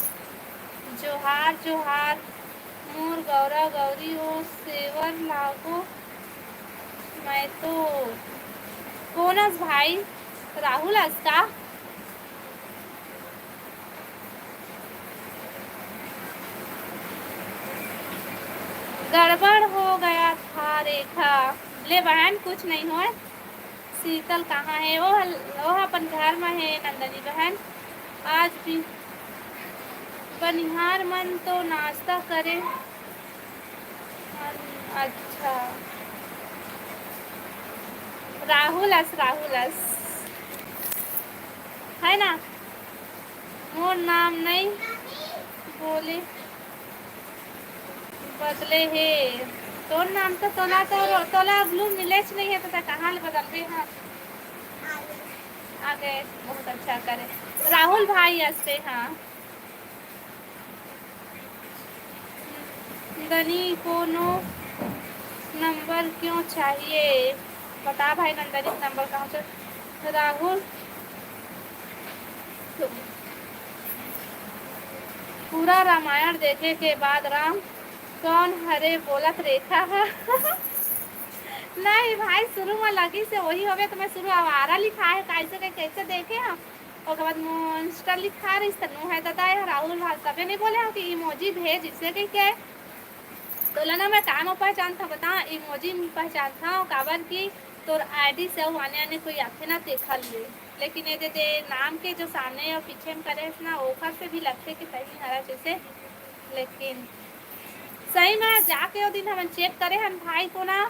जोहार, जोहार, मोर गौरा गौरी ओ सेवर लागो। मैं तो कोन अस भाई, राहुल अस का? गड़बड़ हो गया था रेखा। ले बहन, कुछ नहीं होय। शीतल कहाँ है? वो हल-, वो अपन घर में है, नंदनी बहन। आज भी बनिहार मन तो नाश्ता करे। अच्छा, राहुल अस, राहुल अस, है ना? मोर नाम नहीं बोले, बदले हे। तोर नाम तो तोला, तो तोला ब्लू मिलेच नहीं है, तो तै कहाँ ले बदलबे? हाँ, आ गए, बहुत अच्छा करे। राहुल भाई, हंसते, हाँ। नंदनी, कोनो नंबर क्यों चाहिए? बता भाई, नंदनी के नंबर कहाँ से? राहुल, पूरा रामायण देखे के बाद राम कौन हरे बोलत रेखा ह। नहीं भाई, शुरू में लगी से वही होवे, तो मैं शुरू आवारा लिखा है, कैसे के कैसे देखे हम। ओकर बाद मॉन्स्टर लिखा रहिस, त नो है दादा, यह राहुल भाल तबे नहीं बोले हो कि इमोजी भेज, इसे कही के। तोला ना मैं का म पहचानथव, बता, इमोजी म पहचानथव, काबर कि तोर आईडी से अउ आने आने कोई आथे ना, तेखर ले। लेकिन ये दे, दे नाम के जो सामने और पीछे में करे हस ना, ओखर से भी लगथे कि सही हरा जैसे। लेकिन सही में जाके वो दिन हमन चेक करे हन भाई, तो ना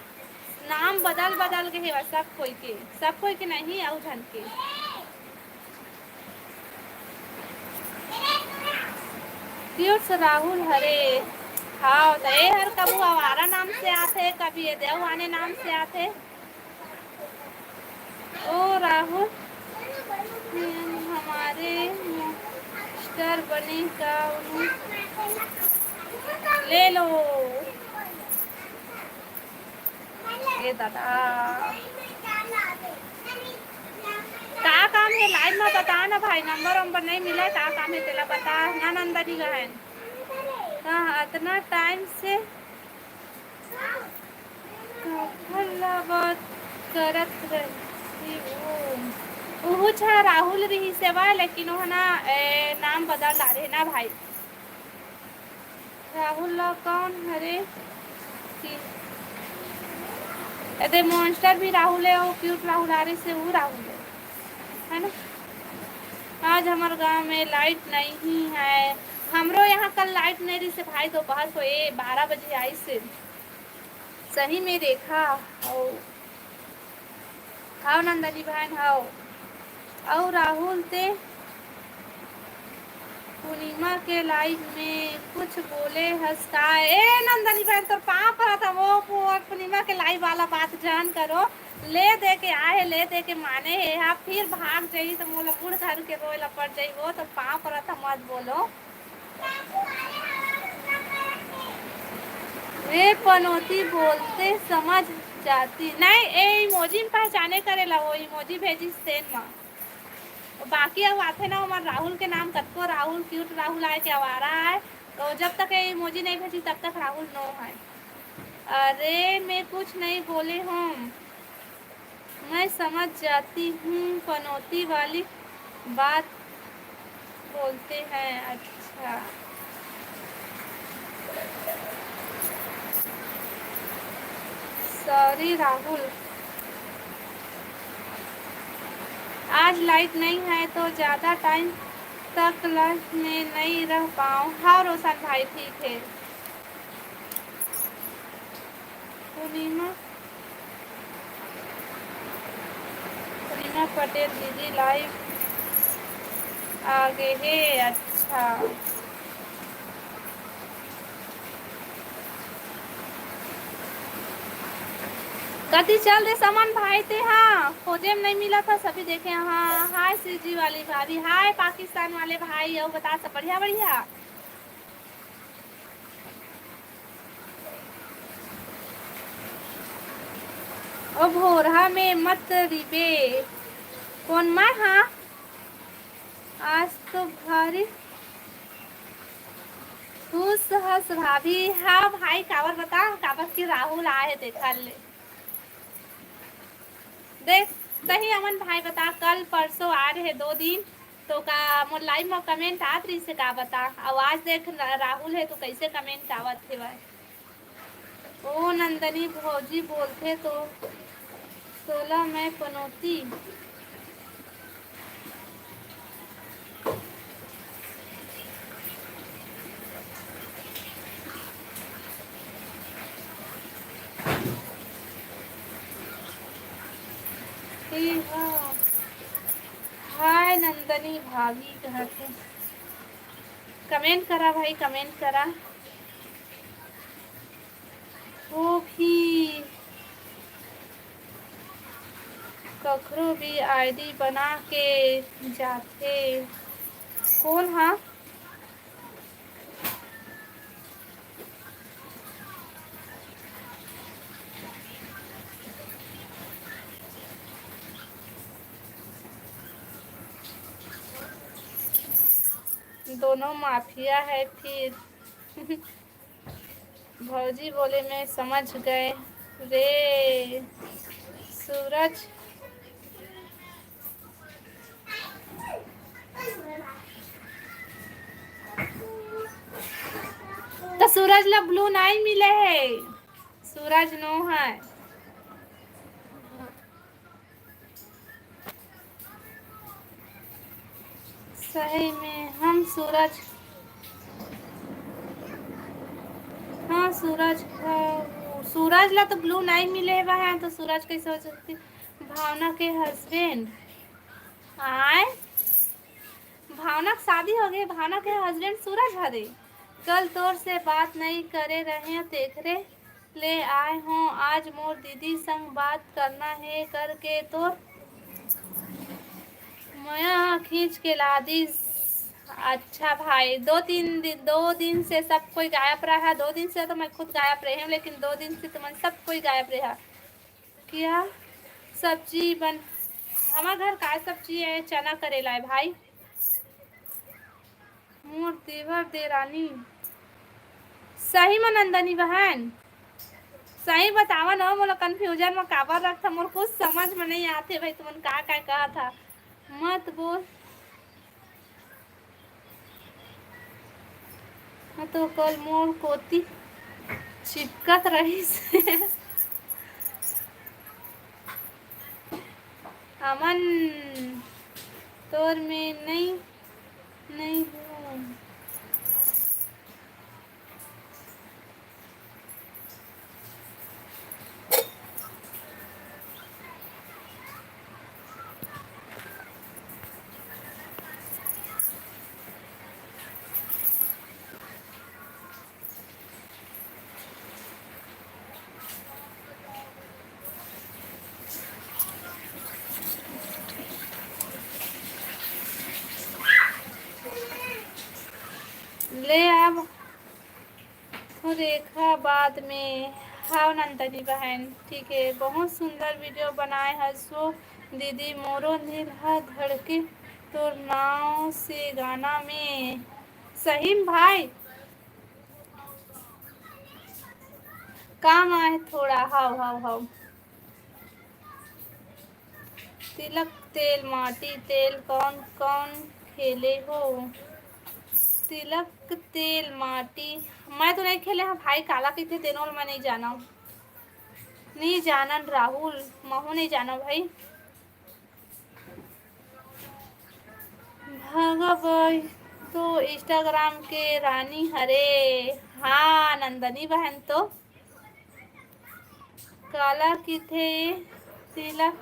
नाम बदल बदल के हेवय सब कोई के, सब कोई के नहीं, अउ झन के। क्यूट्स राहुल हरे। हाँ, त ए हर कभू आवारा नाम से आथे, कभी ये देव आने नाम से आथे। ओ राहुल, हमारे मास्टर बने का उन्हें ले लो। ए दादा, का काम हे लाइव में, बता ना भाई, नंबर वंबर नहीं मिला, का काम हे तेला बता ना, नंदनी बहन। हाँ, अतना टाइम से काखर ला बात करत रही वो? उहू छा राहुल रही सेवा, लेकिन वो ना, ए, नाम बदल डारे ना भाई। राहुल ला कौन हरे कि एदे मॉन्स्टर भी राहुल है, वो क्यूट राहुल आ रही से वो राहुल है, है ना? आज हमारे गांव में लाइट नहीं है। हमरो यहाँ कल लाइट नहीं रही से भाई, दोपहर को ये बारह बजे आई से। सही में रेखा, अउ, हाव नंदनी बहन, हाव। अउ राहुल, ते पूर्णिमा के लाइव में कुछ बोले हस का? ए नंदनी बहन, तोर पाँव परत हंव, वो पू-, पूर्णिमा के लाइव वाला बात जान करो। ले दे के आए हे, ले दे के माने हे, हा फिर भाग जाही तो मोला मुड़ धर के रोए ला पड़ जाही, वो तो पाँव परत हंव, मत बोलो। ए पनौती बोलते समझ जाती। नहीं, ए इमोजी में पहचाने करेला, वो इमोजी भेजिस तेन मा। बाकी अउ आथे ना, ओमन राहुल के नाम कतको राहुल, क्यूट राहुल आए के आवारा आए, तो जब तक ये इमोजी नहीं भेजी तब तक राहुल नो है। अरे मैं कुछ नहीं बोले हूँ, मैं समझ जाती हूँ पनौती वाली बात बोलते हैं। अच्छा, सॉरी राहुल, आज लाइट नहीं है तो ज़्यादा टाइम तक लाइव में नहीं रह पाऊँ। हाँ रोशन भाई, ठीक है। पूर्णिमा, पूर्णिमा पटेल दीदी लाइव आ गए हे। अच्छा, कति चल दे समन भाई ते? हाँ, खोजे में नहीं मिला था, सभी देखे। हाँ, हाय सीजी वाली भाभी, हाय पाकिस्तान वाले भाई, अउ बता सब बढ़िया बढ़िया। ओ भोरहा में मत रिबे। कौन मैं? हाँ, आज तो भारी खुश हस भाभी। हाँ भाई, काबर बता, काबर कि राहुल आए हे देखा ले। देख, तही अमन भाई बता, कल परसों आ रहे दो दिन, तो का मोर लाइव में कमेंट आत रहिस हे का बता? अउ आज देख, रा-, राहुल हे तो कैसे कमेंट आवत हेवय। ओ नंदनी भौजी बोलथे तो तोला मैं पनौती। ए हा, हाय नंदनी भाभी कहत हे। कमेंट करा भाई, कमेंट करा। वो भी कखरो भी आईडी बना के जाथे। कौन हा? दोनों माफिया है फिर। भौजी बोले, "मैं समझ गए रे सूरज।" तो सूरज ला ब्लू नहीं मिले है, सूरज नो है। सही में हम सूरज, हाँ, सूरज, हाँ, सूरज ला तो ब्लू नहीं मिले हुआ है, तो सूरज कैसे हो सकती? भावना के हस्बैंड आए, भावना के शादी हो गई, भावना के हस्बैंड सूरज हरे। कल तोर से बात नहीं करे रहे, तेखरे ले आए हों, आज मोर दीदी संग बात करना हे करके तोर मया खींच के ला दिस। अच्छा भाई, दो तीन दिन, दो दिन से सब कोई गायब रहा। दो दिन से तो मैं खुद गायब रही हूँ, लेकिन दो दिन से तुमन सब कोई गायब रहा। क्या सब्जी बन, हमार घर का सब्जी है? चना करेला है भाई। मोर देवर देरानी, सही में नंदनी बहन, सही बतावा ना, मोला कन्फ्यूजन में काबर रखथा, मोर कुछ समझ में नहीं आथे भाई, तुमन का का कहा था, मत बोल। हाँ, तो कल मोर कोती चिपकत रहिस। अमन, तोर में नहीं, नहीं हो। ले अब रेखा बाद में। हाव नंदनी बहन, ठीक है, बहुत सुंदर वीडियो बनाए हसो दीदी। मोरो दिल ह धड़के तोर नाव से गाना में। सही में भाई, काम आए थोड़ा। हाव, हाव, हाव। तिलक तेल माटी तेल कौन कौन खेले हो? तिलक तेल माटी मैं तो नहीं खेले हूँ भाई, काला कहिथे तेनो ल मैं नहीं जानव, नहीं जानन राहुल, महू नहीं जानव भाई। भागा बाई तो Instagram के रानी हरे। हाँ नंदनी बहन तो काला किथे तेला।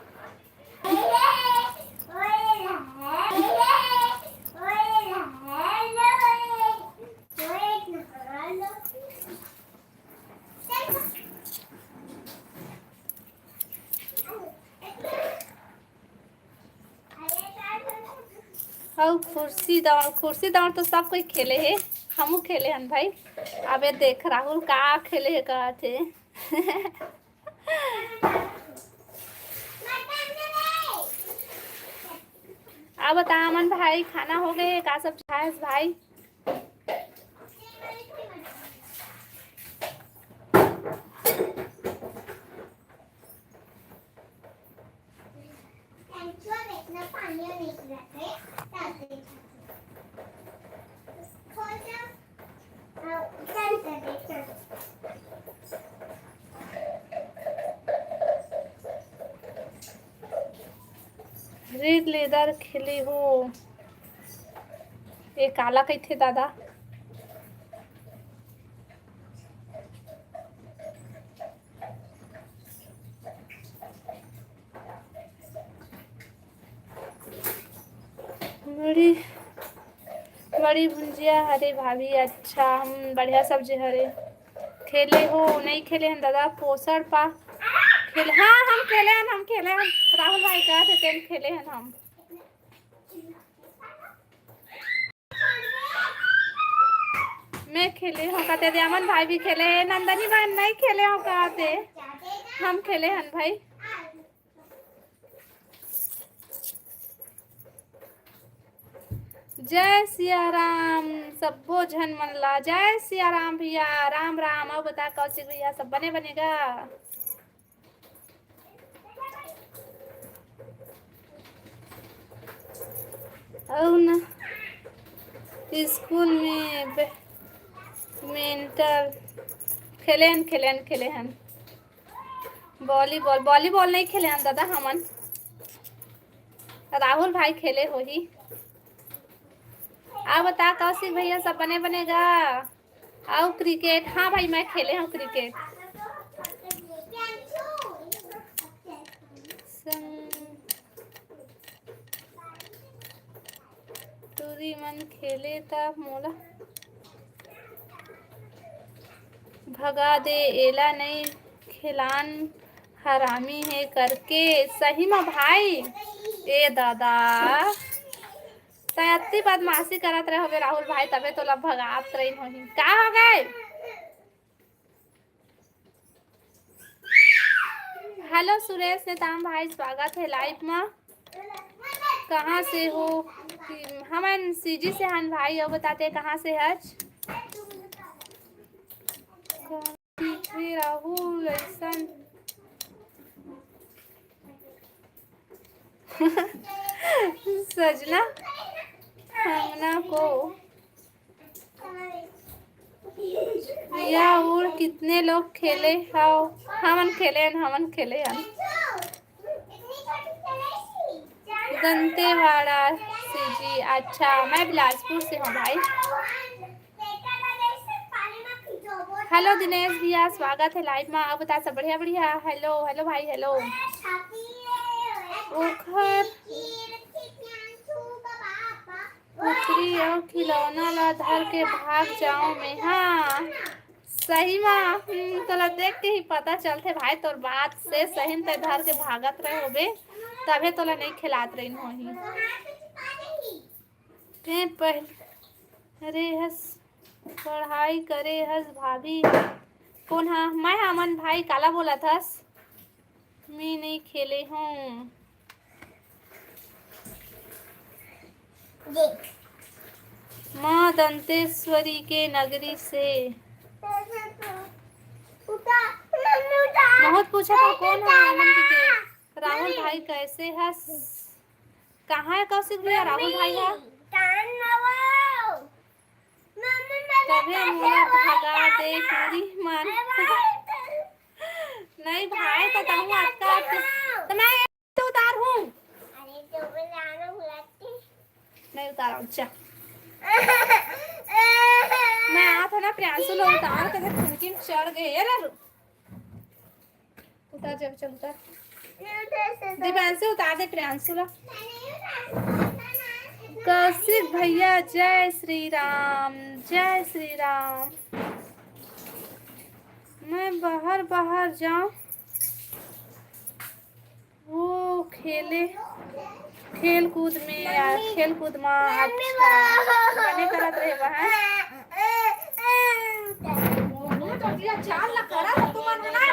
अउ खुर्सी दौड़, खुर्सी दौड़ तो सब कोई खेले हे, हमू खेले हन भाई। अबे देख राहुल का खेले हे कहत हे। अब बता अमन भाई, खाना हो गए का? सब खाएस भाई? रेड लेदर खेले हो, ए काला कहिथे दादा? बड़ी, बड़ी भुंजिया हरे भाभी। अच्छा, हम बढ़िया सब्जी हरे। खेले हो? नहीं खेले हन दादा, पोषण पा खेले, हाँ, हम खेले हन, हम खेले हन। राहुल भाई कहत हे, तेन खेले हन हम। मैं खेले हूँ कहते, दयामन भाई भी खेले हे, नंदनी बहन नहीं खेले हो कहते, हम खेले हन भाई। जय सिया राम, सब्बो झन मन ला जय सिया राम भैया, राम राम। अउ बता कौशिक भैया, सब बने बने गा? अउ न स्कूल में बैडमिंटन खेले हन, खेले हन, खेले हन। वॉलीबॉल, वॉलीबॉल नहीं खेले हन दादा हमन, राहुल भाई खेले होही। अउ बता कौशिक भैया, सब बने बने गा? अउ क्रिकेट, हाँ भाई, मैं खेले हूँ क्रिकेट। संग टूरी मन खेले त मोला भगा दे, एला नई खेलान, हरामी हे करके। सही म भाई, ए दादा, तैं अत्ती बदमाशी करत रहे होबे राहुल भाई, तबे तोला भगात रहिन होही। का हो गए? हेलो सुरेश नेताम भाई, स्वागत है लाइव में। कहाँ से हो? कि हमन सीजी से हन भाई, अउ बता तें कहाँ से हच? कहाँ दिखे राहुल ऐसन? सजना, हमना को या उड़ कितने लोग खेले हव? हमन खेले हन, हमन खेले हन। दंतेवाड़ा से जी। अच्छा, मैं बिलासपुर से हूँ भाई। हेलो दिनेश भैया, स्वागत है लाइव में। अउ बता सब बढ़िया बढ़िया। हेलो, हेलो भाई, हेलो। ओखर कुकरी अउ खिलौना ला धर के भाग जाओ मैं। हाँ, सही मा, हम्म, तोला देख के ही पता चलथे भाई, तोर बात से सही में तैं धर के भागत रहे होबे, तभे तोला नहीं खिलात रहिन होही। तें पहले रे हस, पढ़ाई करे हस भाभी। कौन हा? मैं हा अमन भाई, काला बोलत हस? मैं नहीं खेले हूँ। देख। माँ दंतेश्वरी के नगरी से। बहुत पूछा था, कौन है आनंद के? राहुल भाई कैसे हस? कहाँ है कौशिक भैया, राहुल भाई है? तभे मोला भगा दे पूरी मान। नहीं भाई, तो तहूँ अटका, तो मैं तो उतार हूँ। अरे, तो बोले आना बुलाते। नहीं उतारा, जा। मैं आ था ना, प्रियांशु ला उतार के खिड़की में चढ़ गए। ये ले, उतार, चल, चल, उतार। दिव्यांशु, उतार दे प्रियांशु ला। कौशिक भैया, जय श्री राम, जय श्री राम। मैं बाहर, बाहर जाऊं। वो खेले, खेल कूद में, आ, खेल कूद में अच्छा बने करत रहे बा, हैं? चार ला करा तो तुमन ना।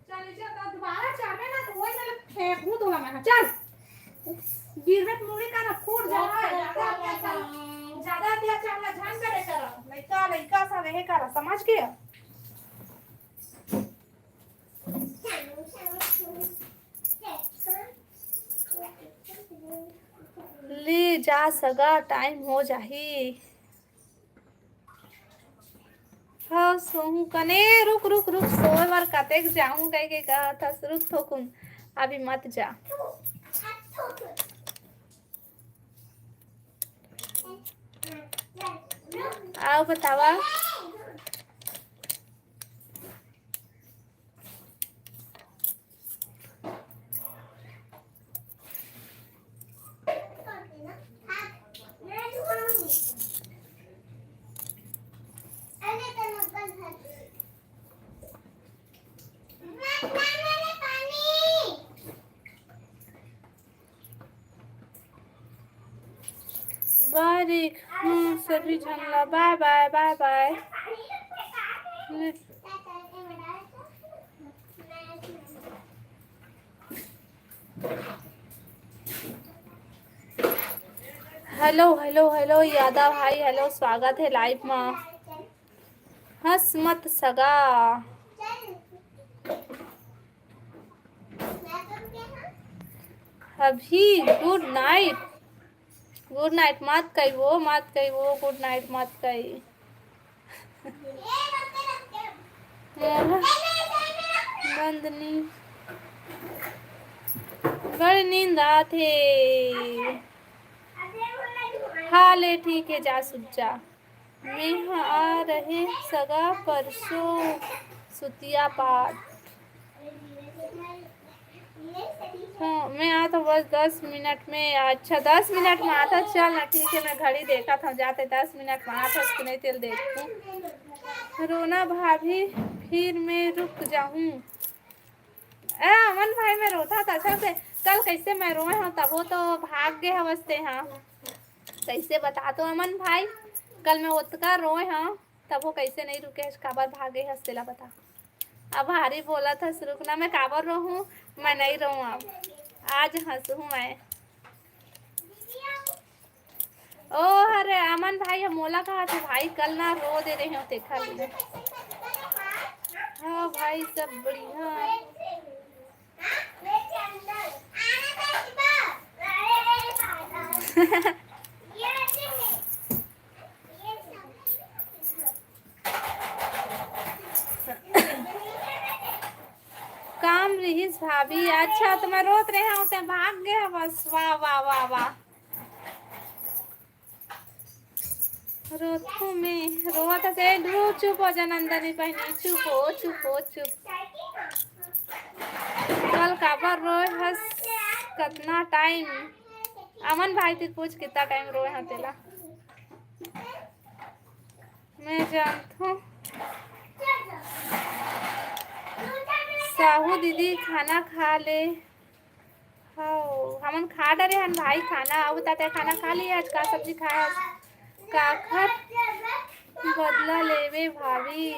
चल, इसे तो दोबारा चाहबे ना, तो वही वाले फेंकू तो मैं। चल। गिरबे तो मुड़ी का ना फूट जाए। ज्यादा अत्याचार ना झन करे करा। लइका, लइका सा रहे करा, समझ गया? ले जा सगा, टाइम हो जाही। हाँ, सोहू कने, रुक, रुक, रुक, सोए बर कतेक जाहूँ कहिके कहत हस, रुक थोकुन, अभी मत जा। अउ बतावा। बाय रे। हम्म, सभी झन ला बाय बाय, बाय बाय। हेलो, हेलो, हेलो यादव भाई, हेलो, स्वागत है लाइव में। हंस मत सगा। अभी गुड नाइट। गुड नाइट मत कही वो, मत कही वो, गुड नाइट मत कही। मोला बंद नी, बड़ नींद आथे। हाँ ले, ठीक है, जा सुत जा। मैं ह आ रहे सगा परसों सुतिया पाठ। हाँ, मैं आता बस दस मिनट में। अच्छा, दस मिनट में आता, चल ना, ठीक है, मैं घड़ी देखा था, जाते दस मिनट में आता कि नहीं, तेल देखती। रोना भाभी, फिर मैं रुक जाऊँ। ए, अमन भाई, मैं रोथा था, अच्छा से, कल कैसे मैं रोए हूँ, तब वो तो भाग गए हवस ते, हाँ। कैसे बता तो अमन भाई, कल मैं ओतका रोए हूँ, तब वो कैसे नहीं रुके, काबर भागे हस, तेला बता। अब भारी बोला था, रुकना, मैं काबर रोहूँ, मैं नहीं रोहूँ अब, आज हंसू मैं। ओ, अरे अमन भाई, हम मोला कहा थे भाई, कल ना रो दे रहे हो, देखा ले। हाँ भाई, सब बढ़िया। काम रिहिस भाभी। अच्छा, तो मैं रोत रहे हूँ, ते भाग गए बस। वाह, वाह, वाह, वाह। रोत हूँ मैं, रोत से दू, चुप हो जा नंदनी बहनी, चुप हो, चुप हो, चुप। कल काबर रोए हस, कतना टाइम? अमन भाई, ते पूछ, कितना टाइम रोए हस तेला? मैं जानथों। साहू दीदी खाना खा ले। हव, हमन खा डरे हन भाई खाना। अउ ताते खाना खा लिए, आज का सब्जी खाए हस? काखर बदला लेबे भाभी।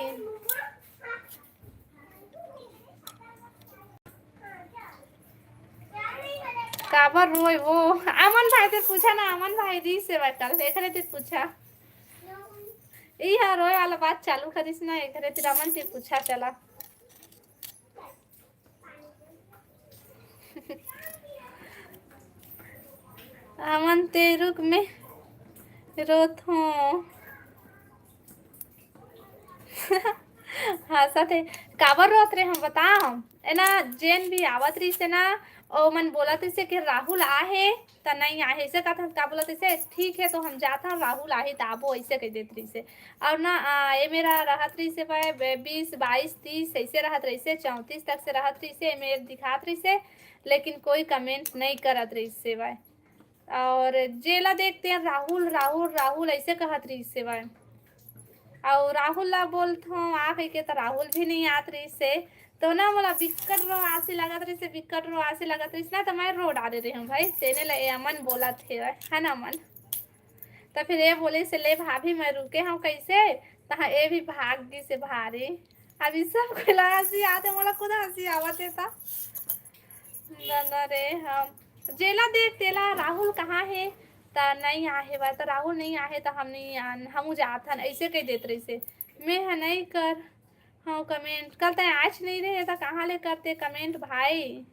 काबर रोए वो? अमन भाई ते पूछा ना, अमन भाई री से बटल, एकरे ते पूछा। ई हा रोए वाला बात चालू करिस ना, एकरे ते अमन ते पूछा चला। अमन ते रुक में रोत हूँ। हंसत हे। काबर रोत रहे हम बताओ? ए ना, जेन भी आवत रहिस हे ना, ओ मन बोलत रहिस हे कि राहुल आहे त नहीं आहे, ऐसे कहत हन, का बोलत रहिस हे, "ठीक है, तो हम जात हन, राहुल आहे त आबो," ऐसे कह देत रहिस हे। और ना, आ, ए मेरा रहत रहिस हे भाई, बे-, बीस, बाईस, तीस ऐसे रहत रहिस हे, चौंतीस तक से रहत रहिस हे, ए मेर दिखात रहिस हे, लेकिन कोई comment नहीं करत रहिस हे भाई। और जेला देखते हैं, "राहुल, राहुल, राहुल," ऐसे कहत रहिस हे भाई। अउ राहुल ला बोलथों आ कहिके, त राहुल भी नहीं आत रहिस हे। तो ना मोला बिक्कट रोआसी लगत रहिस हे, बिक्कट रोआसी लगत रहिस ना, त मैं रो डारे रहे हूँ भाई। तेने ले ए अमन बोलत हे, है ना अमन? त फिर ए बोलिस हे, "ले भाभी, मैं रुके हूँ कैसे?" तहाँ ए भी भाग गिस हे भारी। अभी सब कोई ला हंसी आते, मोला खुद हंसी आवत हे त। दादा रे, हम जेला देख तेला, "राहुल कहाँ हे?" त नहीं आहे बा, त राहुल नहीं आहे त हम नहीं आन, हमू जात हन, ऐसे कह देत रहिस हे। मैं ह नहीं कर, हाँ, comment कल तय आज नहीं रहे त कहाँ ले करते comment भाई?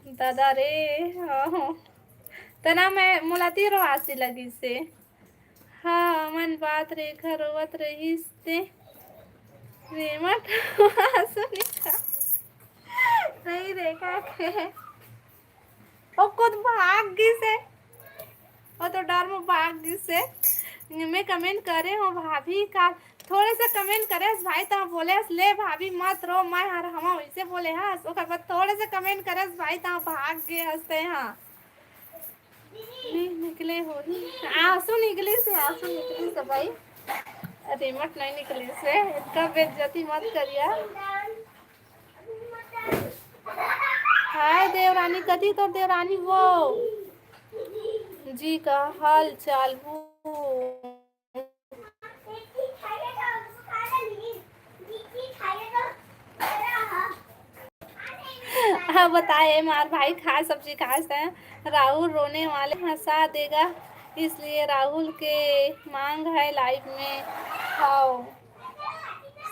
दादा रे, हाँ। तना मैं मोला तीरो आसी लगिस हे। हाँ, अमन बात रेखा रोवत रहिस ते। रेमट आंसू निकाल। नहीं रेखा के। ओ खुद भाग गिस हे। ओ तो डर में भाग गिस हे। मैं comment करे हूँ भाभी का, थोड़े से comment करे हस भाई, त बोले हस, "ले भाभी मत रो, मैं हर हमा," वैसे बोले हस। ओकर बाद थोड़े से comment करे हस भाई, त भाग गे हस ते, हाँ। नहीं निकले होही। आंसू निकलिस हे, आंसू निकलिस हे भाई। रेमट नहीं निकलिस हे। इतना बेइज्जती मत करिया। हाय देवरानी, कती तोर देवरानी वो? जी का हाल चाल हो? हाँ, बताए मार भाई, खाए सब्जी खाए से राहुल रोने वाले हंसा देगा, इसलिए राहुल के मांग है लाइव में। हाँ,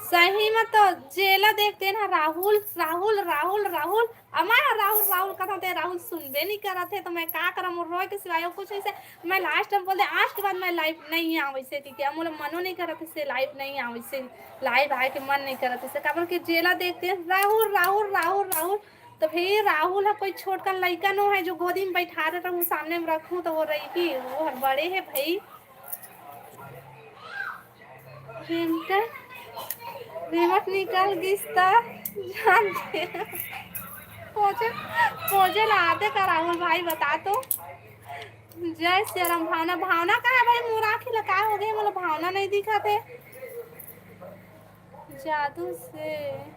सही में तो जेला देखते ना, राहुल, राहुल, राहुल, राहुल, अमा राहुल, राहुल कथों ते राहुल सुनबे नहीं करत हे, तो मैं का करम, मोर रोए के सिवाय और कुछ ऐसे। मैं लास्ट में बोल दे, आज के बाद मैं लाइव नहीं आऊँ ऐसे, क्योंकि मोला मनो नहीं करत से लाइव नहीं आऊँ ऐसे, लाइव आए के मन नहीं करत से, काबर कि जेला देखते हैं राहुल, राहुल, राहुल, राहुल। तो फिर राहुल है कोई छोटकन लइका नो है जो गोदी में बैठा रहूँ, सामने में रखूँ तो वो रही, वो हर बड़े है भाई। रिमोट, रिमोट निकल गिस त जानते। पोजे, पोजे ला आते का राहुल भाई, बता तो। जय सिया राम। भावना, भावना कहाँ है भाई? मोर आँखी ला का हो गए, मोला भावना नहीं दिखत हे। जादू से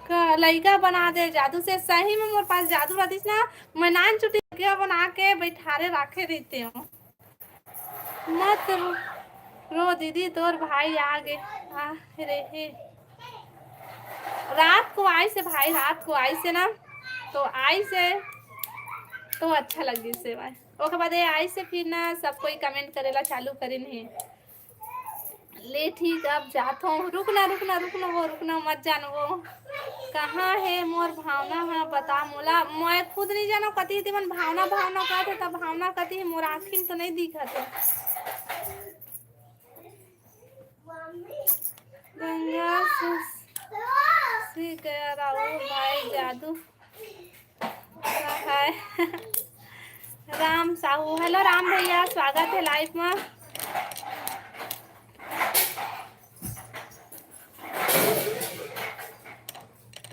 का लइका बना दे जादू से। सही में मोर पास जादू रहतिस ना, मैं नान चुटी लइका बना के बैठारे राखे रहते हूँ। मत रो, रो दीदी, तोर भाई आ गे। आ रे हे, रात को आई से भाई, रात को आई से ना, तो आई से तो अच्छा लगी से भाई। ओकर बाद ये आई से फिर ना सब कोई कमेंट करेला चालू करिन हे। ले ठीक, अब जात हूँ। रुकना, रुकना, रुकना, वो रुकना, मत जान वो। कहाँ है मोर भावना? हाँ, बता मोला, मैं खुद नहीं जाना कति दिमन भावना, भावना कहते, तब भावना कति है, मोर आँखिन तो नहीं दिखत है। गंगा से, से गया राहुल भाई जादू। हाय। राम साहू, हेलो राम भैया, स्वागत है लाइव में।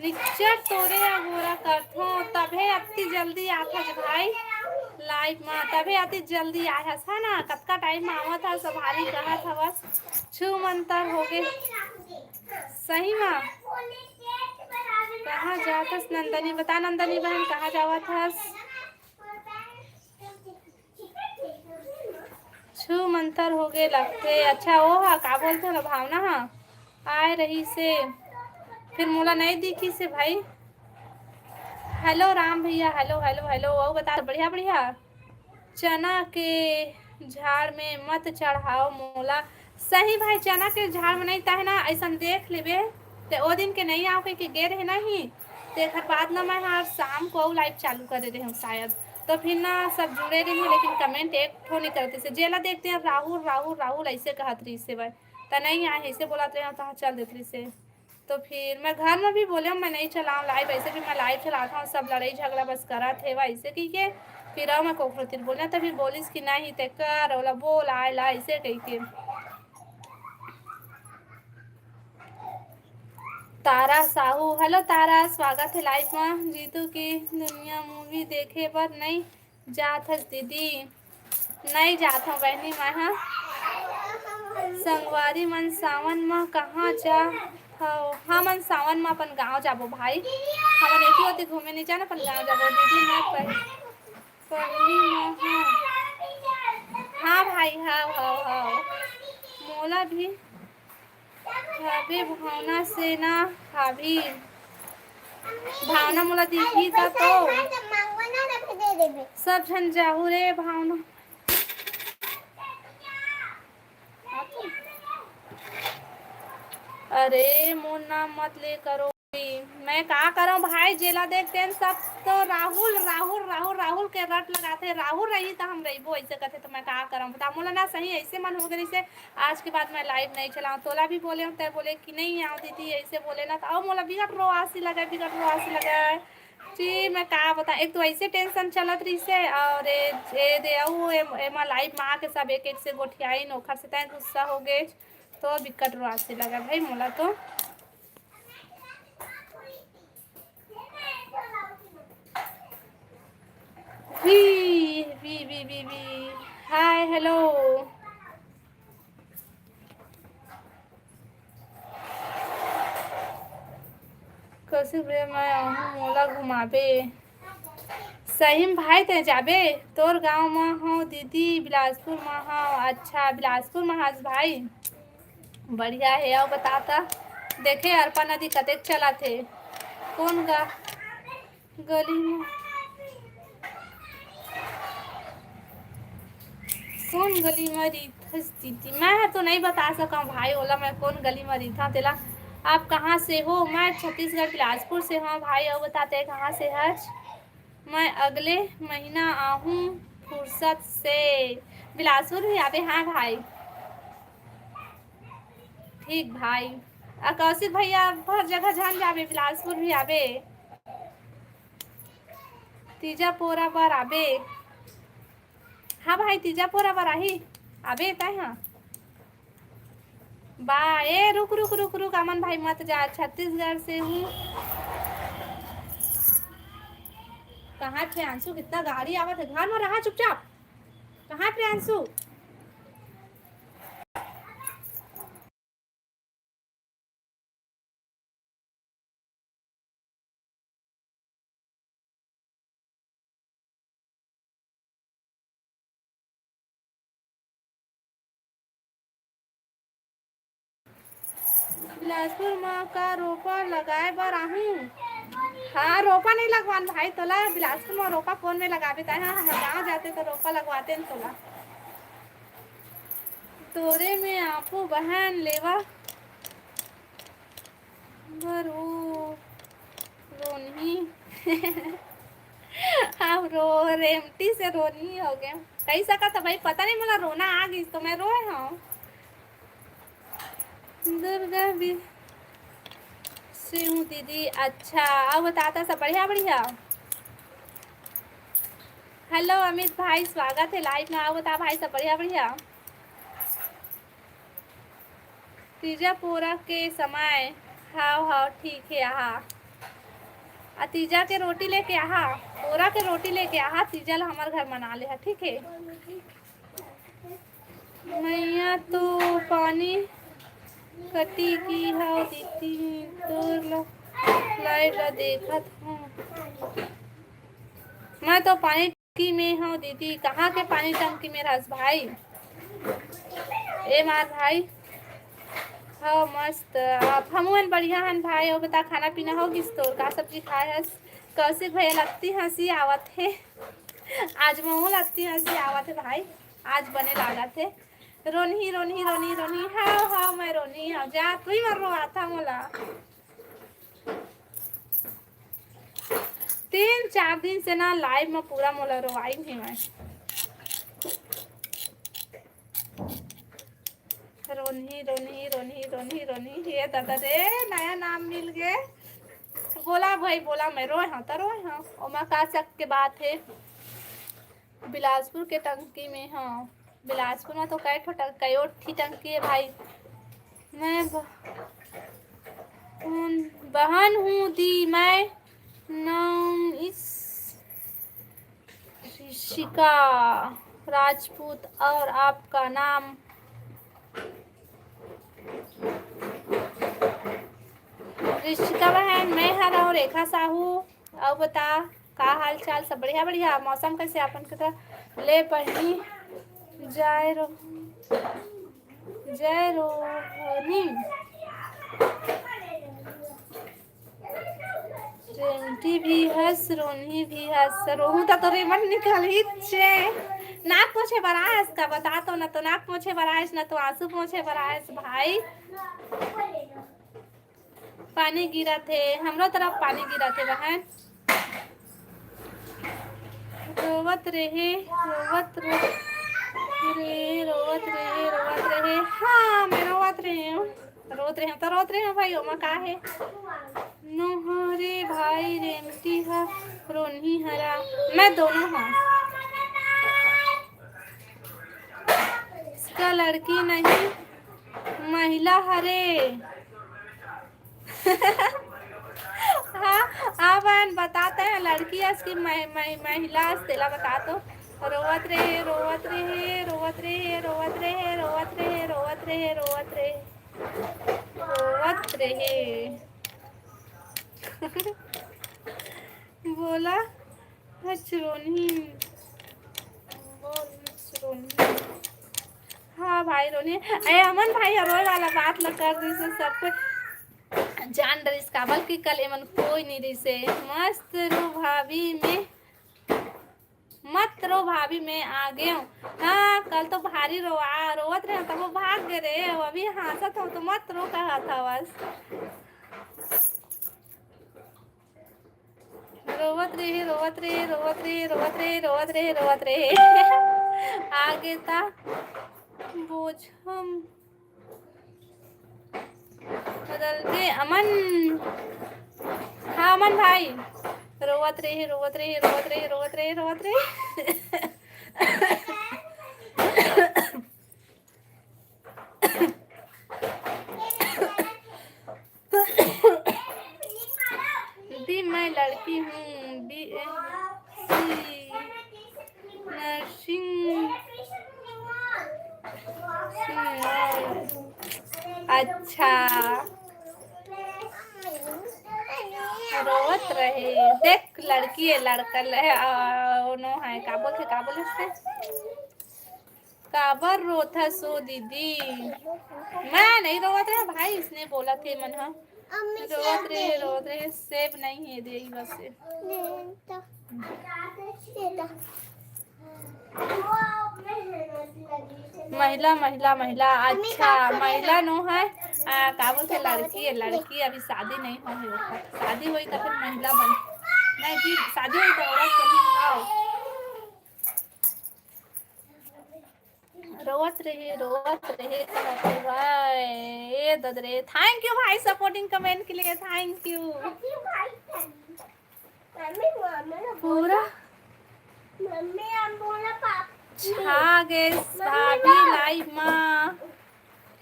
निच्चर तोरे अगोरा करथों, तभे अति जल्दी आथस भाई लाइव में, तभे अति जल्दी आथस, है ना? कतका टाइम में आवत हस, भारी कहत हवस, छू मंतर होगे। सही में? कहाँ जाथस नंदनी? बता नंदनी बहन, कहाँ जावत हस? छू मंतर होगे लगथे। अच्छा, ओ हा, का बोलथे ओला, भावना हा? आए रही से, फिर मोला नहीं दिखी से भाई। हेलो राम भैया, हेलो, हेलो, हेलो। अउ बता, बढ़िया, बढ़िया। चना के झाड़ में मत चढ़ाओ मोला। सही भाई, चना के झाड़ में नहीं, तहे ना ऐसन देख लेबे, ते ओ दिन के नहीं आओ कह के गे रहे नहीं, तेखर बाद ना मैं हर शाम को अउ लाइव चालू करे रहे हूँ शायद, तो फिर ना सब जुड़े रहे, लेकिन कमेंट एक ठो नहीं करते से। जेला देखते हैं राहुल, राहुल, राहुल ऐसे कहत रही से भाई, त नहीं आए ऐसे बोलत रहे हूँ, तो हाँ चल देत रही से। तो फिर मैं घर में भी बोले, मैं नहीं चलाऊँ लाइव, ऐसे भी मैं लाइव चलाता हूँ, सब लड़ाई झगड़ा बस करत हे वैसे कह के। फिर अब मैं कोखरो तीर बोले, तभी बोलिस कि नहीं ते कर, ओला बोल, आए ला, ऐसे कह के। तारा साहू, हेलो तारा, स्वागत है लाइव में। जीतू की दुनिया मूवी देखे बर नहीं जात हस दीदी? नहीं जात हूँ बहनी, मैं हा। संगवारी मन सावन म कहाँ जा हव? हमन सावन म अपन गांव जाबो भाई, हमन एती ओती घूमे नहीं जान, अपन गांव जाबो दीदी। मैं पह-, पहली म हूँ। हाँ भाई, हाँ, हाँ, हाँ, मोला भी खाबे भावना से ना खाबी। भावना मोला दिखी त तो। सब झन जाहू रे भावना। अरे मोर नाम मत ले करो। मैं का करौं भाई, जेला देख तेन सब तो राहुल, राहुल, राहुल, राहुल के रट लगाथे। राहुल रही त हम रहिबो, ऐसे कथे त मैं का करौं बता। मोला ना सही ऐसे मन हो गए से आज के बाद मैं लाइव नहीं चलाऊँ। तोला भी बोले हूँ, तै बोले कि नहीं आओ दीदी, ऐसे बोले ना, तो अब मोला बिकट रोआसी लगे, बिकट रोआसी लगे। जी, मैं का बता, एक तो ऐसे टेंशन चलत रही से, और ए, ए दे, अउ ए, एमा लाइव में आके सब एक एक से गोठियाइन, ओखर से तय गुस्सा हो गए, तो बिकट रोआसी लगे भाई मोला तो। वी, वी, वी, वी, वी। Hi, hello. कौशिक भैया, मैं आहूँ, मोला घुमाबे। सही म भाई, तैं जाबे? तोर गांव म हव दीदी, बिलासपुर म हव। अच्छा, बिलासपुर म हस भाई, बढ़िया हे। अउ बता त, देखे अरपा नदी कतेक चलत हे? कोन गा-, गली म, कोन गली म रहिथस दीदी? मैं ह तो नइ बता सकंव भाई, ओला मैं कोन गली म रहिथंव तेला। आप कहाँ से हो? मैं छत्तीसगढ़ बिलासपुर से हंव भाई। अउ बता, तैं कहाँ से हस? मैं अगले महीना आहूं फुरसत से। बिलासपुर भी आबे, हाँ भाई। ठीक भाई। आ कौशिक भैया, हर जगह झन जाबे, बिलासपुर भी आबे। तीजा पोरा बर आबे। हाँ भाई, तीजा पोरा बर आही। आबे तैं, हाँ। बा, ए, रुक, रुक, रुक, रुक, अमन भाई, मत जा, छत्तीसगढ़ से हूँ। कहाँ प्रियांशु? कितना गाड़ी आवत हे, घर में रहा चुपचाप। कहाँ प्रियांशु? बिलासपुर म का रोपा लगाए बर आहूं? हाँ, रोपा नइ लगवान भाई तोला, बिलासपुर म रोपा कोन में लगाबे? ताहे हमर गांव जाते तो रोपा लगवाते न तोला। तोरे में आफू बहन लेवा बर ओ रोनही। हम रो, रेमटी से रोनही हो गए। कही सकत ह भाई, पता नहीं मोला रोना आ गिस तो मैं रोए हूँ। दुर्गा भी से हूँ दीदी। अच्छा, अब बता, सब बढ़िया बढ़िया? हेलो अमित भाई, स्वागत है लाइव में। आओ बता भाई, सब बढ़िया बढ़िया? तीजा पोरा के समय। हाव हाव, ठीक है। आहा, आ तीजा के रोटी लेके आहा, पोरा के रोटी लेके आहा, तीजा ला हमार घर मना ले हा, ठीक है? मैया तो पानी कटी की हव दीदी, तोर ला लाइव ला देखत हूँ। मैं तो पानी टंकी में हव दीदी। कहाँ के पानी टंकी में रहस भाई? ए मार भाई। हव मस्त। आप हमू हन बढ़िया हन भाई। अउ बता, खाना पीना हो गिस तोर? का सब्जी खाए हस? कौशिक भैया, लगती हंसी आवत हे। आज महू लगती हंसी आवत हे भाई। आज बने लागत हे। रोनही, रोनही, रोनही, रोनही। हाव, हाव, मैं रोनही हव। जा, तू ही मर रोआत हा मोला। तीन चार दिन से ना लाइव में पूरा मोला रोवाई हे मैं। रोनही, रोनही, रोनही, रोनही, रोनही। हे दादा रे, नया नाम मिल गे। बोला भाई, बोला, मैं रोए हव, त रोए हव। ओमा का शक के बात हे? बिलासपुर के टंकी में हव। बिलासपुर में तो कई ठो टंकी, कई ठी टंकी है भाई। मैं ब-, कौन बहन हूँ दी, मैं नाम इस ऋषिका राजपूत और आपका नाम? ऋषिका बहन, मैं हर और रेखा साहू। अउ बता, का हाल चाल? सब बढ़िया, बढ़िया। मौसम कैसे आपन के तरफ? ले पढ़नी जाए रो, जय रोहनी। रेमटी भी हस, रोनही भी हस। रोहू त तो रेमट निकल ही छे। नाक पोछे बर आयस का? बता तो ना, तो नाक पोछे बर आयस ना, तो आंसू पोछे बर आयस भाई। पानी गिरत हे, हमरो तरफ पानी गिरत हे बहन। रोवत रहे, रोवत रहे, रोवत रहे, रोवत रहे। हाँ, मैं रोवत रहे हूँ। रोत रहे हूँ तो रोत रहे हूँ भाई, ओमा का है? नोहरे भाई रेमटी ह रोनही हरा। मैं दोनों हूँ। इसका लड़की नहीं, महिला हरे। हाँ, हाँ बहन, बताते हैं, लड़की अस की मह-, मह-, महिला अस, तेला बता तो। रोवत रहे, रोवत रहे, रोवत रहे, रोवत रहे, रोवत रहे, रोवत रहे, रोवत रहे, रोवत रहे। बोला, अच्छा, रोनी। बोल, रोनी। हाँ भाई, रोनी। ए, अमन भाई ह रोए वाला बात ल कर दिस, सब कोई जान डरिस, काबर कि कल एमन कोई नहीं रहिसे। मत रो भाभी, मैं, मत रो भाभी, मैं आ गेंव। हाँ, कल तो भारी रोवा, रोवत रहे, तब वो भाग गए रे, वो अभी हंसत हो तो मत रो कहत हवस। रोवत रहे, रोवत रहे, रोवत रहे, रोवत रहे, रोवत रहे, रोवत रहे। आगे ता बोझम बदल के अमन, हाँ अमन भाई, रोवत रहे, रोवत रहे, रोवत रहे, रोवत रहे, रोवत रहे। दी, मैं लड़की हूँ, बीएससी नर्सिंग। अच्छा, रोवत रहे। देख, लड़की है, लड़का ले, आ, ओ नो है, का बोलथे, का बोलथे? काबर रोथस ओ दीदी? मैं नहीं रोवत रहे भाई, इसने बोला थे मन ह। अम्मी, रोवत सेब रहे, नहीं। रोवत रहे, सेब नहीं है, दे बस। नहीं तो, ये तो। महिला, महिला, महिला, मम्मी, अच्छा, का करे? महिला नो है। आ, का बोलथे, लड़की है, लड़की, अभी शादी नहीं हो है ओकर। शादी होई तो फिर महिला बन, नहीं जी, शादी होई तो औरत बन। आओ। रोवत रहे, रोवत रहे, कहत रहे, ए दद रे। Thank you भाई, supporting comment के लिए, thank you। मम्मी, मम्मी ने पूरा बोला, मम्मी, हम बोला, पाप छा गेस मम्मी भाभी ना। Live मा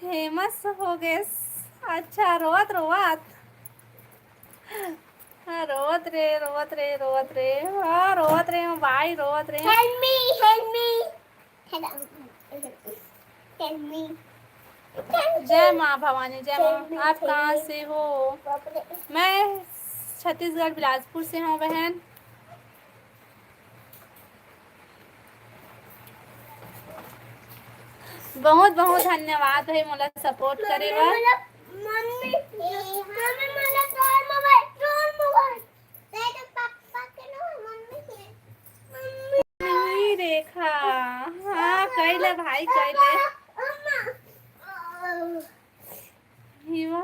famous हो गेस। अच्छा, रोवत रोवत। हाँ, रोवत रे, रोवत रे, रोवत रे। हाँ, रोवत रे, भाई, रोवत रे। Help me, help me। जय माँ भवानी, जय माँ। आप कहाँ से हो? मैं छत्तीसगढ़ बिलासपुर से हूँ बहन। बहुत बहुत धन्यवाद भाई मोला support करे बर। मम्मी, मम्मी, मोला तोर मोबाइल, तोर मोबाइल। नहीं रेखा, हाँ, कइले भाई, कइले। हिवा,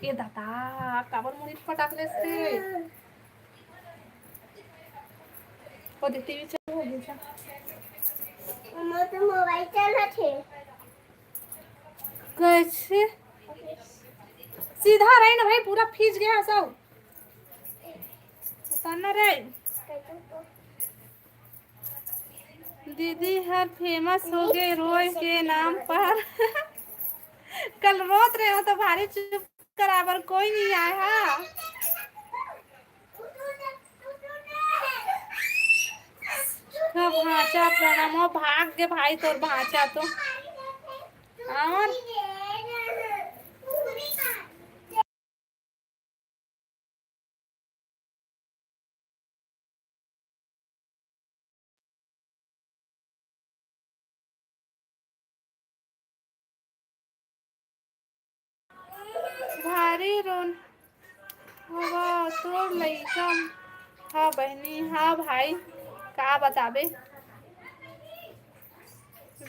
ए दादा, काबर मुड़ी पटक लेस रे? ओ दे, टीवी चल रहा है, जा। मम्मा, तो मोबाइल चल रहा है। कैसे? सीधा रही ना भाई, पूरा फीज गया सब। उतारना रे। दीदी हर famous हो गए रोए के नाम पर। कल रोत रहे हो तो भारी चुप कराबर कोई नहीं आया। हाँ। हाँ, भांचा प्रणाम। ओ, भाग गे भाई तोर भांचा तो। और भारी रोन हवा तोर लइका। हाँ बहिनी, हाँ भाई, का बताबे।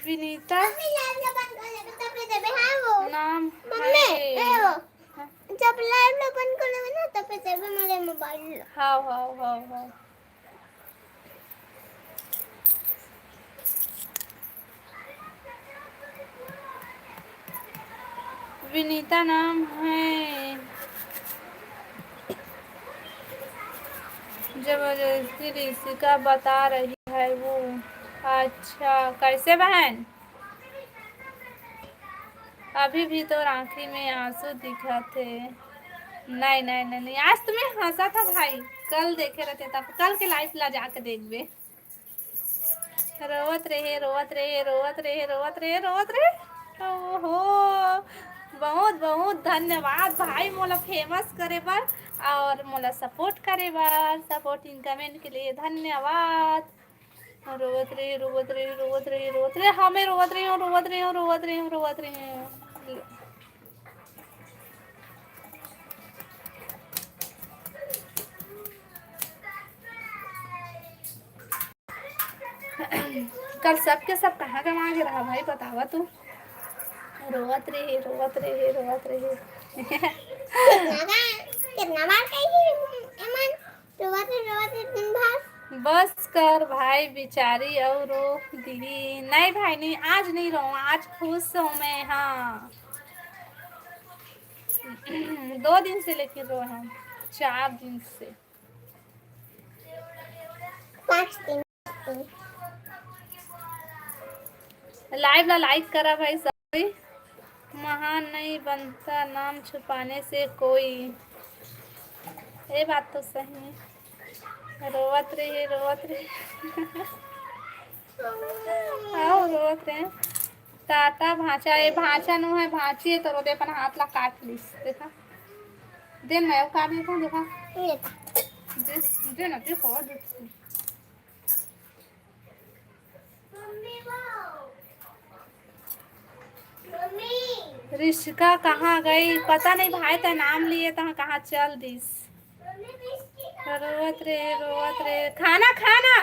विनीता मम्मी, live ला बंद कर लेबे, तब ले देबे, हाँ वो। नाम मम्मी, है। ए वो। हाँ। जब live ला बंद कर लेबे ना, तब ले देबे मोरे मोबाइल ला। हाँ, हाँ, हाँ, हाँ। विनीता नाम है। जबरदस्ती ऋषिका बता रही है वो। अच्छा, कैसे बहन? अभी भी तोर आँखी में आंसू दिखत हे। नहीं, नहीं, नहीं, नहीं, आज तो मैं हंसा था भाई, कल देखे रहते तब, कल के live ला जाके देखबे। रोवत रहे, रोवत रहे, रोवत रहे, रोवत रहे, रोवत रहे। ओहो, बहुत, बहुत धन्यवाद भाई, मोला famous करे बर। और मोला सपोर्ट करे बर, सपोर्टिंग कमेंट के लिए धन्यवाद। रोवत रहे, रोवत रहे, रोवत रहे, रोवत रहे, हमें रोवत रही हूँ, रोवत रही हूँ, रोवत रही हूँ, रोवत रही हूँ। कल सबके सब कहाँ गवा के रहा भाई, बतावा तू। रोवत रहे, रोवत रहे, रोवत रहे। कितना बार, कितना बार कही एमन, रोवत रहे, रोवत रहे दिन भर। बस कर भाई, बिचारी अउ रो दिही। नहीं भाई, नहीं, आज नहीं रो, आज खुश हूँ मैं। हाँ, दो दिन से लेकिन रो हम, चार दिन से। पाँच दिन। लाइव ला लाइक करा भाई सभी। महान नहीं बनता नाम छुपाने से कोई। ये बात तो सही है। रोवत रहे, रोवत रहे। आओ, रोवत रहे। टाटा भांचा, ये भांचा नो है, भांची है तो रोदे अपन हाथ ला काट लिस। देखा, दे मैं काट देता हूँ, देखा। ये दे, दे ना, देखो, देखो। ऋषिका कहाँ गई? पता नहीं भाई, तै नाम लिए तहाँ कहाँ चल दिस। रोवत रे, रोवत रे। खाना, खाना।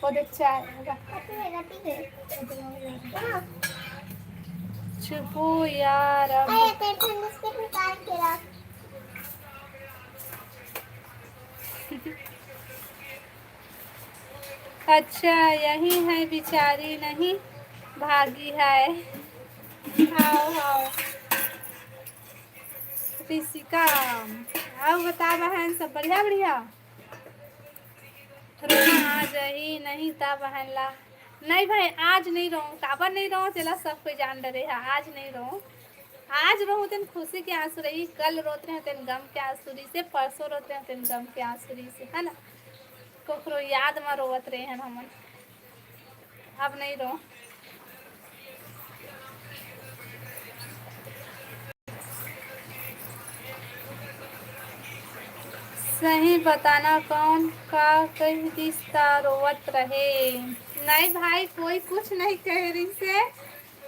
वो देख, चाय। चुपो यार, अब। अरे, तेरे ठंडे से निकाल के रख। अच्छा, यही है बिचारी, नहीं भागी है। हाओ, हाओ। ऋषिका, आओ बता बहन, सब बढ़िया, बढ़िया? रोमा आ जाही, नहीं ता बहन ला। नहीं भाई, आज नहीं रोऊँ, काबर नहीं रोऊँ, तेला सब कोई जान डरे है, आज नहीं रोऊँ। आज रोहूँ तेन खुशी के आंसू रही, कल रोत रहे तेन गम के आंसू रही से, परसों रोत रहे तेन गम के आंसू रही से, है ना? कोकरो याद मा रोवत रहे हैं हमन, अब नहीं रो। सही बताना, कौन का कह दिस ता रोवत रहे? नहीं भाई, कोई कुछ नहीं कह रही से।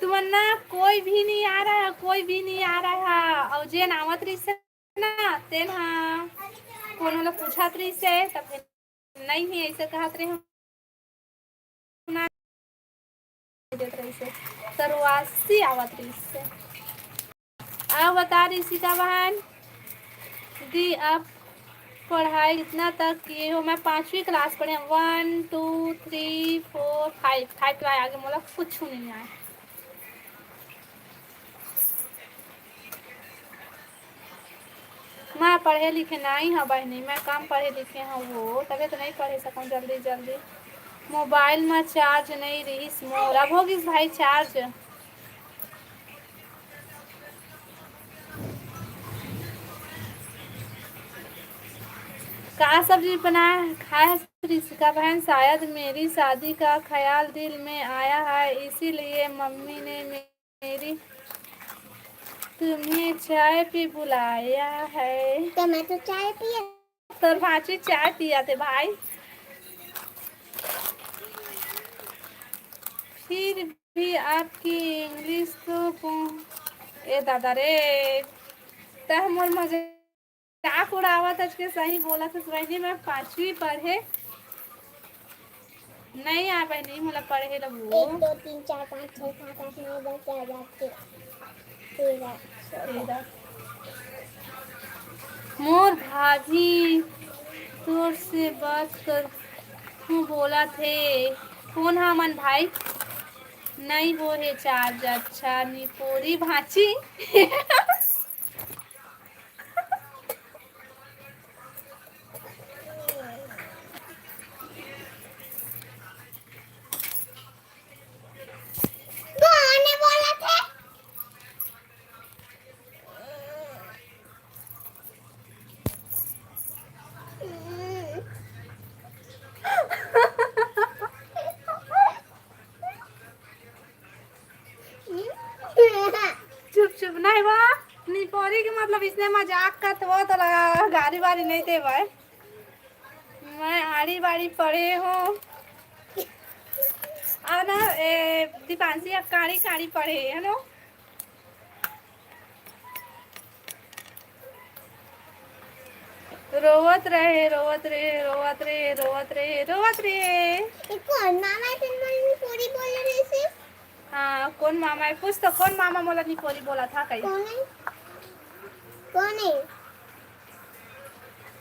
तुमन ना, कोई भी नहीं आ रहा, कोई भी नहीं आ रहा। और जेन आवत रही से ना, तेन हा कोनो ला पूछत रही से, तब नहीं है, ऐसे कहत रहे हम ना देत रहिस हे, सरवासी आवत रहिस हे। अब बता ऋषिका बहन, दी आप पढ़ाई कितना तक किए हो? मैं पाँचवीं क्लास पढ़े हूँ, one, two, three, four, five, five के आगे मोला कुछ नहीं आए। मैं पढ़े लिखे नहीं हूँ बहनी, मैं कम पढ़े लिखे हूँ, वो तबे तो नहीं पढ़े सकूँ जल्दी जल्दी। मोबाइल में चार्ज नहीं रहिस मोर, अब हो गिस भाई चार्ज। का सब्जी बना खाए ऋषिका बहन? शायद मेरी शादी का ख्याल दिल में आया है, इसीलिए मम्मी ने मेरी तुम्हें चाय पे बुलाया है। तो मैं तो चाय पिया। तोर भांची चाय पिया थे भाई। फिर भी आपकी इंग्लिश तो पहुं-, ए दादा रे, तह मोर मजाक उड़ावत हस के। सही बोलत हस बहिनी, मैं पांचवी पढ़े नहीं आ बहिनी, मोला पढ़े ला वो। एक, दो, तीन, चार, पाँच, छः, सात, आठ, नौ, दस, ग्यारह, बारह, तेरह, तेरह। मोर भाभी तोर से बात कर, तू बोला थे, कौन हा मन भाई? नहीं वो है चार्ज, अच्छा, निपोरी भांची। निपोरी के मतलब इसने मजाक करत हो, तोला गारी वारी नहीं देवय। मैं आड़ी बाड़ी पढ़े हूँ। और ना, ए, दीपांशी अब काड़ी काड़ी पढ़े, है ना? रोवत रहे, रोवत रहे, रोवत रहे, रोवत रहे, रोवत रहे। ये कौन मामा है, तुम लोग पूरी बोल रहे थे? हाँ, कौन मामा है? पूछ तो, कौन मामा मोला निपोरी बोला था कहीं? कौन है? कौन है?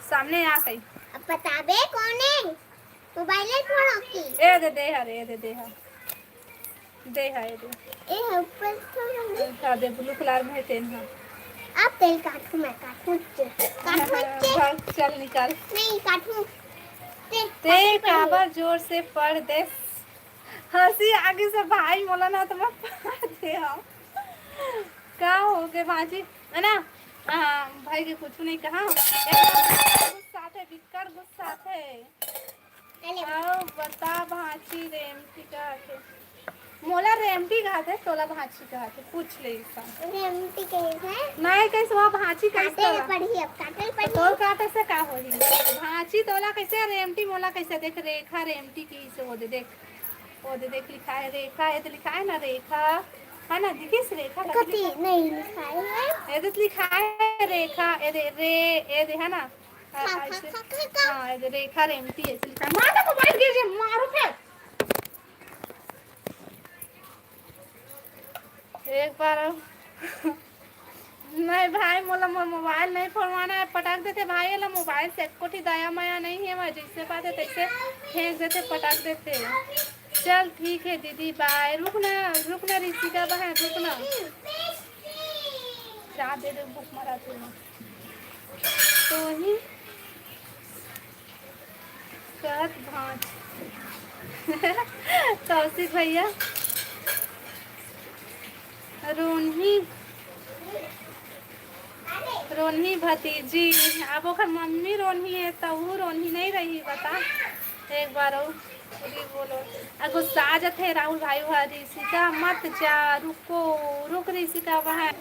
सामने आ कहीं। अब बताबे कौन है? मोबाइल है थोड़ा की। ए दे, दे हा रे, ए दे, दे हा। दे हा, ए दे। ए हा, ऊपर थोड़ा दे। हाँ, दे, ब्लू कलर में है तेन हा। अब तेल काटू, मैं काटू, काटू, काटू। भाग, चल निकाल। नहीं, काटू। ते, ते काटू पहले। काबर जोर से पढ़ दे। हंसी आगे से भाई मोला ना तो मैं पढ़ दे हूँ। का हो गए भांची? है ना? हाँ, भाई के कुछ नहीं कहा। एकदम गुस्सा थे, बिक्कट गुस्सा थे। अरे। आओ बता भांची रेमटी कहा थे। मोला रेमटी कहा थे, तोला भांची कहा थे, पूछ ले इसका। रेमटी कहे थे? नहीं, कैसे वो भांची कैसे काटे तोला? पड़ी अब, काटे तो पड़ी। तोर काटे से का होही? भांची तोला कैसे, रेमटी मोला कैसे? देख रेखा रेमटी की से वो दे, देख। वो दे, देख, लिखा है रेखा, ये तो लिखा है ना रेखा, है ना? दिखिस रेखा का कति लिखा? नहीं लिखा है। ये तो लिखा है रेखा, ये दे, रे, ये दे, है ना? हाँ, हाँ, ऐसे। हाँ, हाँ, हाँ। हाँ, ये दे, रेखा रेमटी ऐसे लिखा है। मार दे, मोबाइल गिर जाए, मारो फिर। एक बार और। नहीं भाई, मोला मोर मोबाइल नहीं फोड़वाना है, पटक देते भाई, एला मोबाइल से एको ठी दया मया नहीं है, मैं जैसे पाते तैसे फेंक देते, पटक देते। चल ठीक है दीदी, बाय। रुक ना, रुक ना ऋषिका बहन, रुक ना। जा दे दे, भूख मरा तू। तो ही कहत भांच। कौशिक भैया, रोनही, रोनही भतीजी, अब ओकर मम्मी रोनही है, त ऊ रोनही नहीं रही, बता। एक बार और पूरी बोलो। आ, गुस्सा आ जाते राहुल भाई, वह ऋषिका, मत जा, रुको, रुक ऋषिका, वह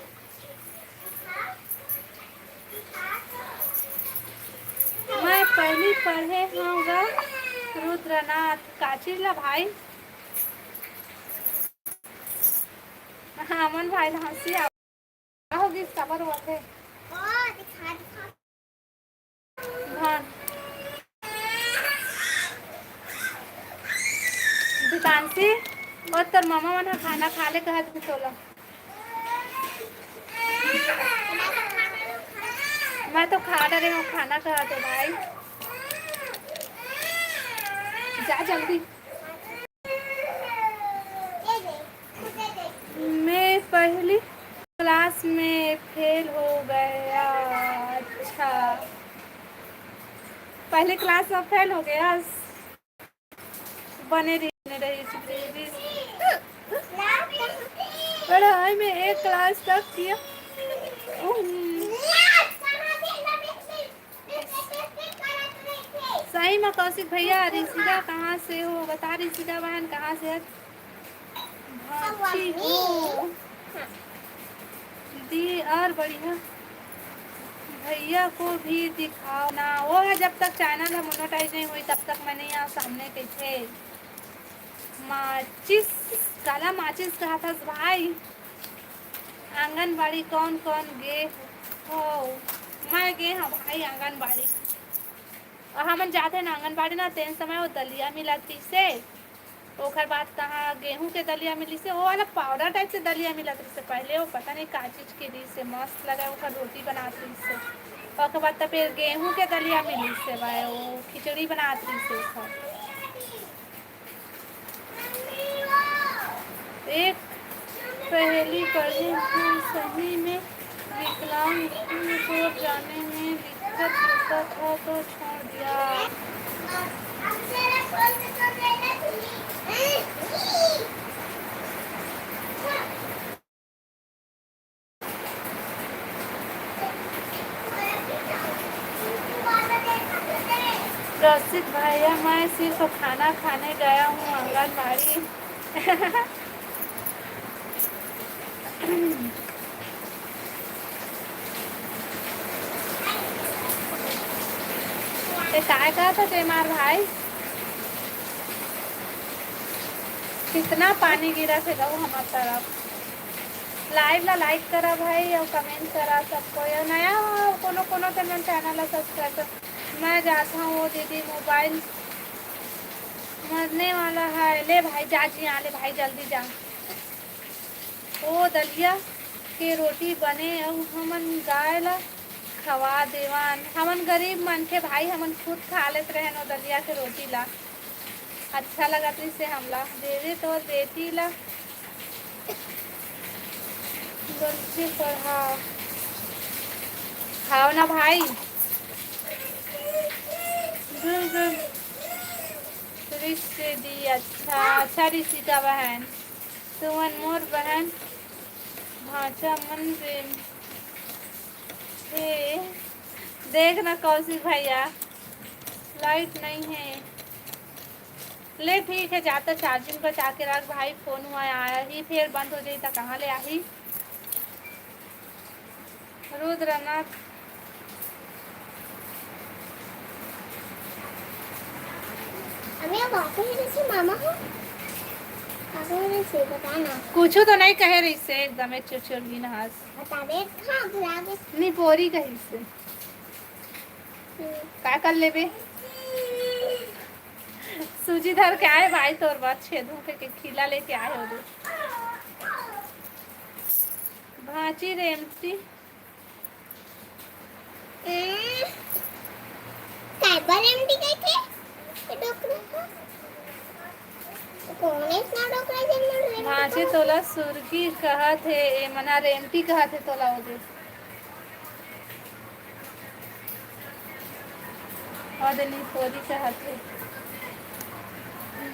मैं पहली पढ़े हव गा रुद्रनाथ। का चीज ला भाई? हमन भाई ला हंसी आ-, का हो गिस, काबर रोवत हे? धन। दीपांशी, ओ तोर मामा मन ह खाना खा ले कहत हे तोला। मैं तो खा डरे हूँ खाना, कहत हे भाई। जा जल्दी। मैं पहली क्लास में फेल हो गया। अच्छा, पहली क्लास में फेल हो गया। बने रही, बने रही, चुप रही, रही। पढ़ाई में एक क्लास तक किया। सही में कौशिक भैया, ऋषिका कहाँ से हो? बता ऋषिका बहन, कहाँ से है? अच्छी हो दी और बढ़िया। भैया को भी दिखाओ ना। वो है, जब तक चैनल है मोनेटाइज नहीं हुई, तब तक मैं नहीं आ सामने कैसे। माचिस, काला माचिस कहा था भाई। आंगनबाड़ी कौन कौन गे हो? मैं गे हाँ भाई आंगनबाड़ी। और हमन जाते ना आंगनबाड़ी ना, तेन समय वो दलिया मिलत रहिसे। ओकर बाद तहाँ गेहूं के दलिया मिलिसे, वो वाला पाउडर टाइप से दलिया मिलत रहिसे पहले, वो पता नहीं का चीज के रहिसे, मस्त लगे, ओकर रोटी बनात रहिसे। ओकर बाद त फिर गेहूं के दलिया मिलिसे भाई, वो खिचड़ी बनात रहिसे ओकर। एक पहेली पढ़े हूँ, सही में विकलांग हूँ, तो जाने में दिक्कत होता था तो छोड़ दिया। रसिक भैया, मैं सिर्फ खाना खाने गया हूँ आंगनबाड़ी। ते काय कहत हस एमार भाई? कितना पानी गिरत हे गऊ हमर तरफ। Live ला like करा भाई, अउ comment करा सब कोई। अउ नया हो कोनो कोनो, ते मन channel ला subscribe कर। मैं जात हूँ वो दीदी, mobile मरने वाला है। ले भाई जा जी, आ ले भाई, जल्दी जा। ओ दलिया के रोटी बने अउ हमन गाय ला खवा देवन। हमन गरीब मनखे भाई, हमन खुद खा लेत रहेन ओ दलिया के रोटी ला। अच्छा लगत रिहिसे हमला, दे दे तोर बेटी ला। गलती पढ़ा। खाओ ना भाई। गुल गुल। रिश्ते दी, अच्छा, अच्छा रिशिका बहन। तुमन मोर बहन भांचा मन रे। हे, देख ना कौशिक भैया, light नहीं है। ले ठीक है, जाता charging बचा के रख भाई, phone हुआ आही, फिर बंद हो जाही त कहाँ ले आही? रुद्रनाथ। अम्मी, अब आते हैं जैसे मामा हो। आते हैं जैसे, बता ना। कुछ तो नहीं कहे रहिसे, एकदम एक चुरचुरगिन हस। बता दे, हाँ, बुला दे। नहीं, पोरी कहिसे। हम्म। का कर लेबे? सूजी धर के आए भाई, तोर बर छेदू के, के खीला लेके आए हो दे। भांची रेमटी। हम्म, काय बर रेमटी कहिथे? ये डोकरा ह? कोन अइसना डोकरा जेन मन रेमटी भांची कहत हे? तोला सुरगी कहत हे, ए मना रेमटी कहत हे तोला ओ दे। और देनी पोरी कहत हे।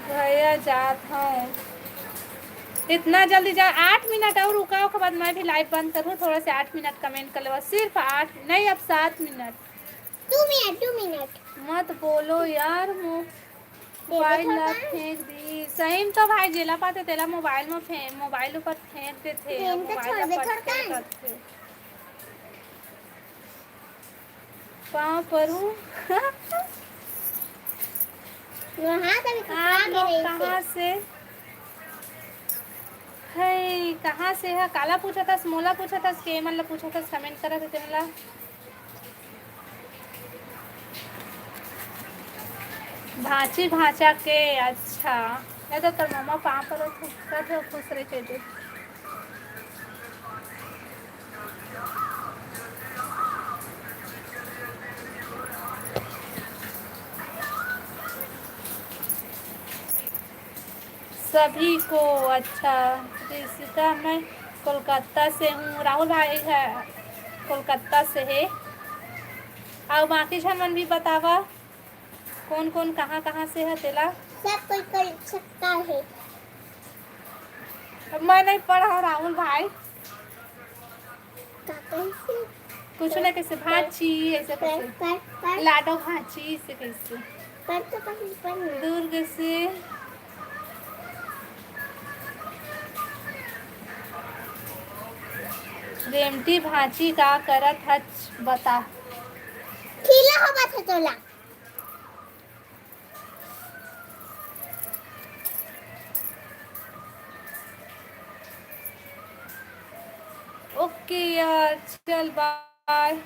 भैया जात हूँ। इतना जल्दी जा, आठ मिनट और रुका, ओकर बाद मैं भी live बंद करूँ, थोड़ा से आठ मिनट comment कर लेवा, सिर्फ आठ, नहीं अब सात मिनट। दू मिनट, दू मिनट। मत बोलो यार, मो-, देखो mobile ला थोड़ा। फेंक दी। सही में तो भाई जेला पाते तेला mobile में फे-, mobile ऊपर फेंक देथे, गेम तो mobile छोड़ दे, ऊपर छोड़ फेंक दे। देथे। पाँव परू। वहाँ तभी आप खा के लोग रही कहाँ से? से है, कहाँ से है? काला पूछत हस, मोला पूछत हस, के मन ला पूछत हस, comment करत हे तेन ला। भांची भांचा के, अच्छा। ये तो तोर मम्मा पाँव परत हे, खुश रहे, खुश रहे, चेते। सभी को अच्छा। ऋषिका, मैं कोलकाता से हूँ। राहुल भाई है, कोलकाता से है। अउ बाकी झन मन भी बतावा, कौन कौन कहाँ कहाँ से है तेला। सब कोई कोलकाता है। अब मैं नहीं पढ़ा हूँ राहुल भाई। का कइसे? कुछ ना कइसे भांची, ऐसे पर, कइसे? पर, पर। लाडो भांची, ऐसे कइसे? पर तो कहीं पर नहीं। दुर्ग से। रेमटी भांची का करत हच बता। खीला होवत हे तोला। OK यार, चल bye।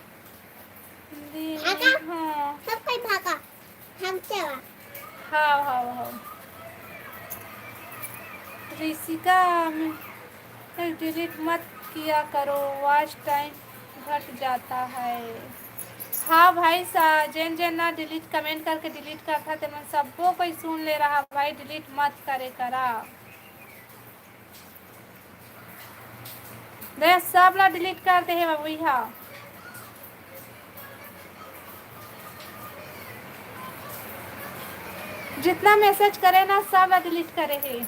दीदी, भागा। हाँ। सब कोई भागा। हम क्या हुआ? हाँ, हाँ, हाँ। ऋषिका, मैं, delete मत किया करो, watch time घट जाता है। हाँ भाई, सा-, जेन जेन ना delete, comment करके delete करथा, तेमन सब्बो कोई सुन ले रहा भाई, delete मत करे करा। दे, सब ला delete कर दे हे बाबू, इहा। जितना message करे ना, सब ला delete करे हे।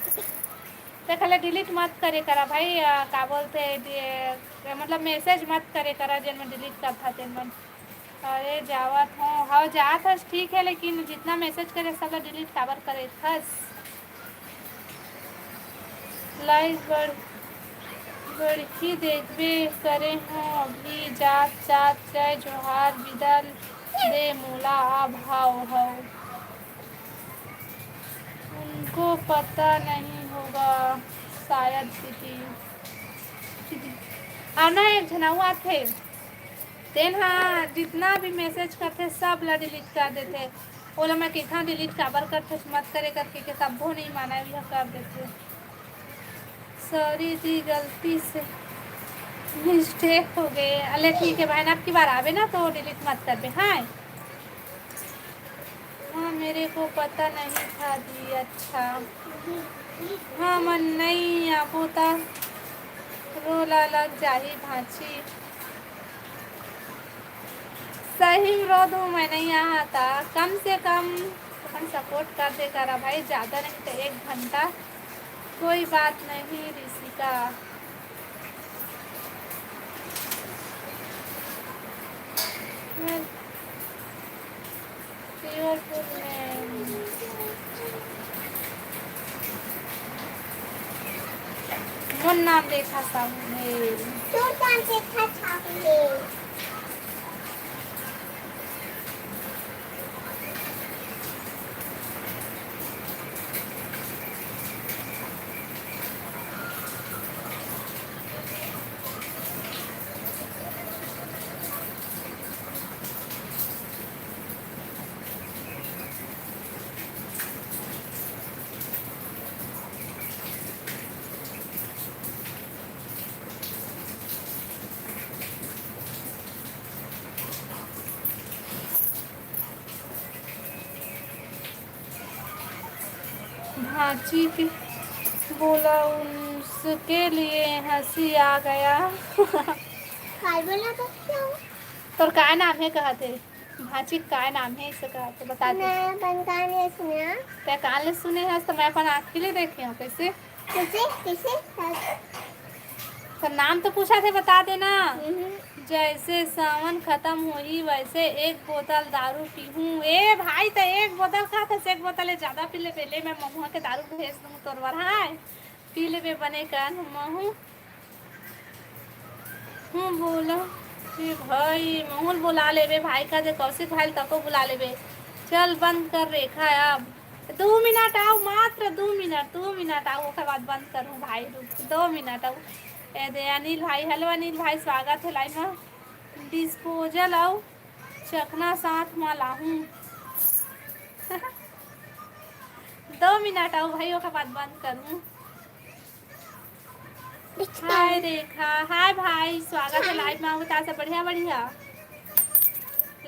ते खाली delete मत करे करा भाई, आ, का बोलथे, दे-, मतलब message मत करे करा, जेन मन delete करथा तेन मन। अरे जावत हूँ, हव जात हस ठीक है, लेकिन जितना message करे सब ला delete काबर करे थस? Live बढ़, बढ़ही देखबे करे हूँ अभी, जात जात जय जोहार बिदल। दे मोला अब। हाव, हाव। उनको पता नहीं होगा शायद दीदी। आना एक झन अउ आथे, तेन ह जितना भी message करथे, सब ला delete कर देथे। ओला मैं कितना delete काबर करथे, मत करे करके के तब्बो नहीं माना, यह कर देथे। Sorry दी, गलती से mistake हो गए। अले ठीक है बहन, अब की बार आबे ना तो delete मत करबे, हाँ। हाँ, मेरे को पता नहीं था दी। अच्छा, हाँ, मन नहीं आबो ता रोला लग जाही भांची। सही में रो दूँ मैं नहीं आहा ता, कम से कम अपन support कर दे करा भाई, ज़्यादा नहीं तो एक घंटा। कोई बात नहीं ऋषिका। Pure full name। मोर नाम रेखा साहू हे। तोर नाम रेखा साहू हे। भांची के बोला, उसके लिए हंसी आ गया। काय बोला था क्या? तोर काय नाम हे कहत हे? भांची के काय नाम हे, इसे कहत हे, बता दे। मैं अपन कान ले सुने हंव। तैं कान ले सुने हस, तो मैं अपन आँखी ले देखे हंव। कैसे? कैसे? कैसे? तो नाम तो पूछा थे, बता देना। हम्म। जैसे सावन खत्म होही, वैसे एक बोतल दारू पीहूँ। ए भाई, तो एक बोतल का था, एक बोतल ले ज्यादा पी ले, पहले मैं महुआ के दारू भेज दूँ तोर बर, हाँ? पी लेबे बने कन, महू हूँ बोला। ए भाई, महू ल बुला लेबे भाई, का दे कौशिक भाई ल तको बुला लेबे। चल बंद कर रेखा अब। दू मिनट आव, मात्र दू मिनट, दू मिनट आव, ओकर बाद बंद करहूँ भाई, रुक, दू मिनट आव। ए दे अनिल भाई, hello अनिल भाई, स्वागत हे live में। Disposal आव चखना साथ में लाहूँ। दू मिनट आव भाई, ओकर बाद बंद करहूँ। Hi रेखा, hi भाई, स्वागत हे live में। बता सब बढ़िया, बढ़िया।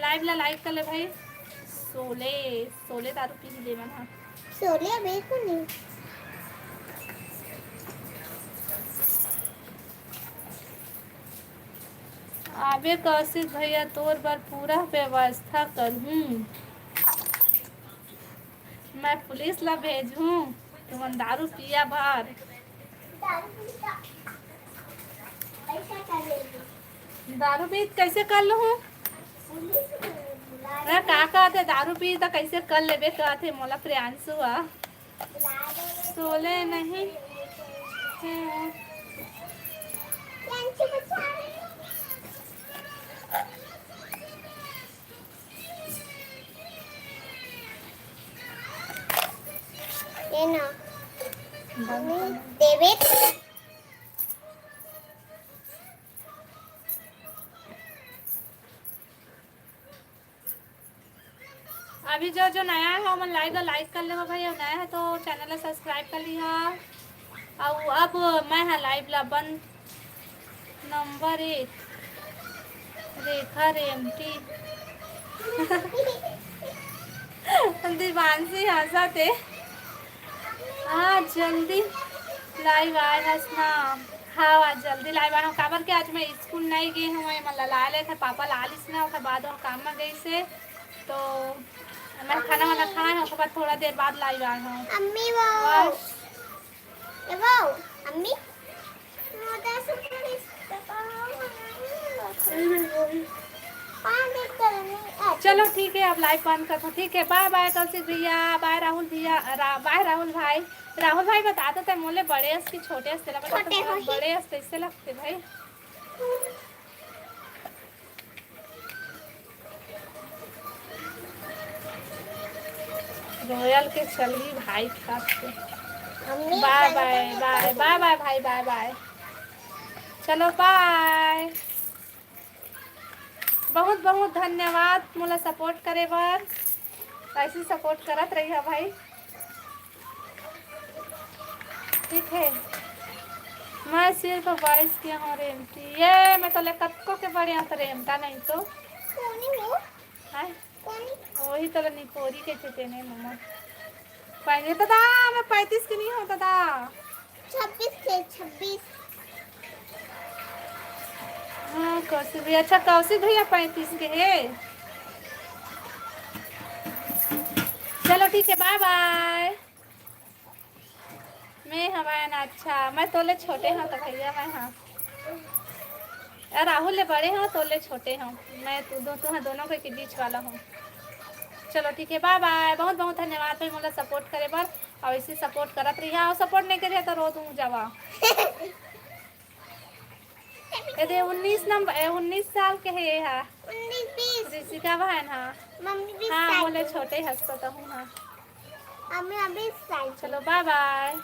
Live ला like कर ले भाई। सोले, सोले दारू पी ले मन हा। सोले अबे को नहीं। आबे कौशिक भैया, तोर बर पूरा व्यवस्था करहूँ। मैं पुलिस ला भेजहूँ, तुमन दारू पिया बर। दारू पी त कैसे कर लूँ? अरे का कहत हे, दारू पी त कैसे कर लेबे कहत हे मोला प्रियांशु हा। सोले नहीं। ये ना। देवे। अभी जो, जो नया हे, ओमन live ला like कर लेवा भाई, अउ नया हे तो channel ला subscribe कर लिहा। अउ अब मैं हा live ला बंद नंबर एक, रेखा रेमटी। दीवांशी हंसत हे। आज जल्दी live आए हस ना? हाँ, आज जल्दी live आए हूँ, काबर के आज मैं स्कूल नहीं गई हूँ, मैं मतलब ला लेथे, पापा ला लिस ना, ओकर बाद वो काम में गई से, तो मैं खाना वाना खाए हूँ, ओकर बाद थोड़ा देर बाद live आए हूँ। अम्मी वो बस। ए वो, अम्मी, मोटा सुपर स्टार। हाँ, देख कर नहीं, अच्छा। चलो ठीक है, अब live बंद करता हूँ। ठीक है, bye bye कौशिक भैया, bye राहुल भैया, रा-, bye राहुल भाई। राहुल भाई बता दो, तै मोले बड़े अस कि छोटे अस, तेला बता दो, छोटे होही। बड़े अस कैसे लगते भाई? रोयल के चलही भाई खास के। बाय बाय बाय बाय बाय भाई, बाय बाय। चलो बाय। बहुत बहुत धन्यवाद मोला सपोर्ट करे बर। ऐसे सपोर्ट करत रहिहा भाई। ठीक है। मैं सिर्फ बाईस के हूँ रेमती। ये मैं तोले कतको के बड़े हूँ तो रेमता नहीं तो। कोनी हो? हाय। कोनी? वही तोले निपोरी के थे तेने मम्मा। पहले तो दा, मैं पैंतीस के नहीं हूँ तो दा। छब्बीस के, छब्बीस। हाँ, कौशिक भैया, अच्छा, कौशिक भैया पैंतीस के है। चलो, ठीक है, बाय बाय। मैं हवय ना, अच्छा, मैं तोले छोटे हूँ तो भैया, मैं हाँ। यार, राहुल ले बड़े हूँ, तोले छोटे हूँ। मैं तू दो, तुम दोनों के बीच वाला हूँ। चलो, ठीक है, बाय बाय। बहुत बहुत धन्यवाद भाई, मोला सपोर्ट करे बर। और इसे सपोर्ट करत रहिहा, और सपोर्ट नहीं करिहा तो रो दूँ जावा। ये दे उन्नीस नंबर, ए, उन्नीस साल के है ये हा। उन्नीस बीस। ऋषिका बहन हा। मम्मी बीस हाँ, साल बोले के। छोटे हंसता तो हूँ हाँ। मम्मी अभी साल के। चलो, बाय बाय।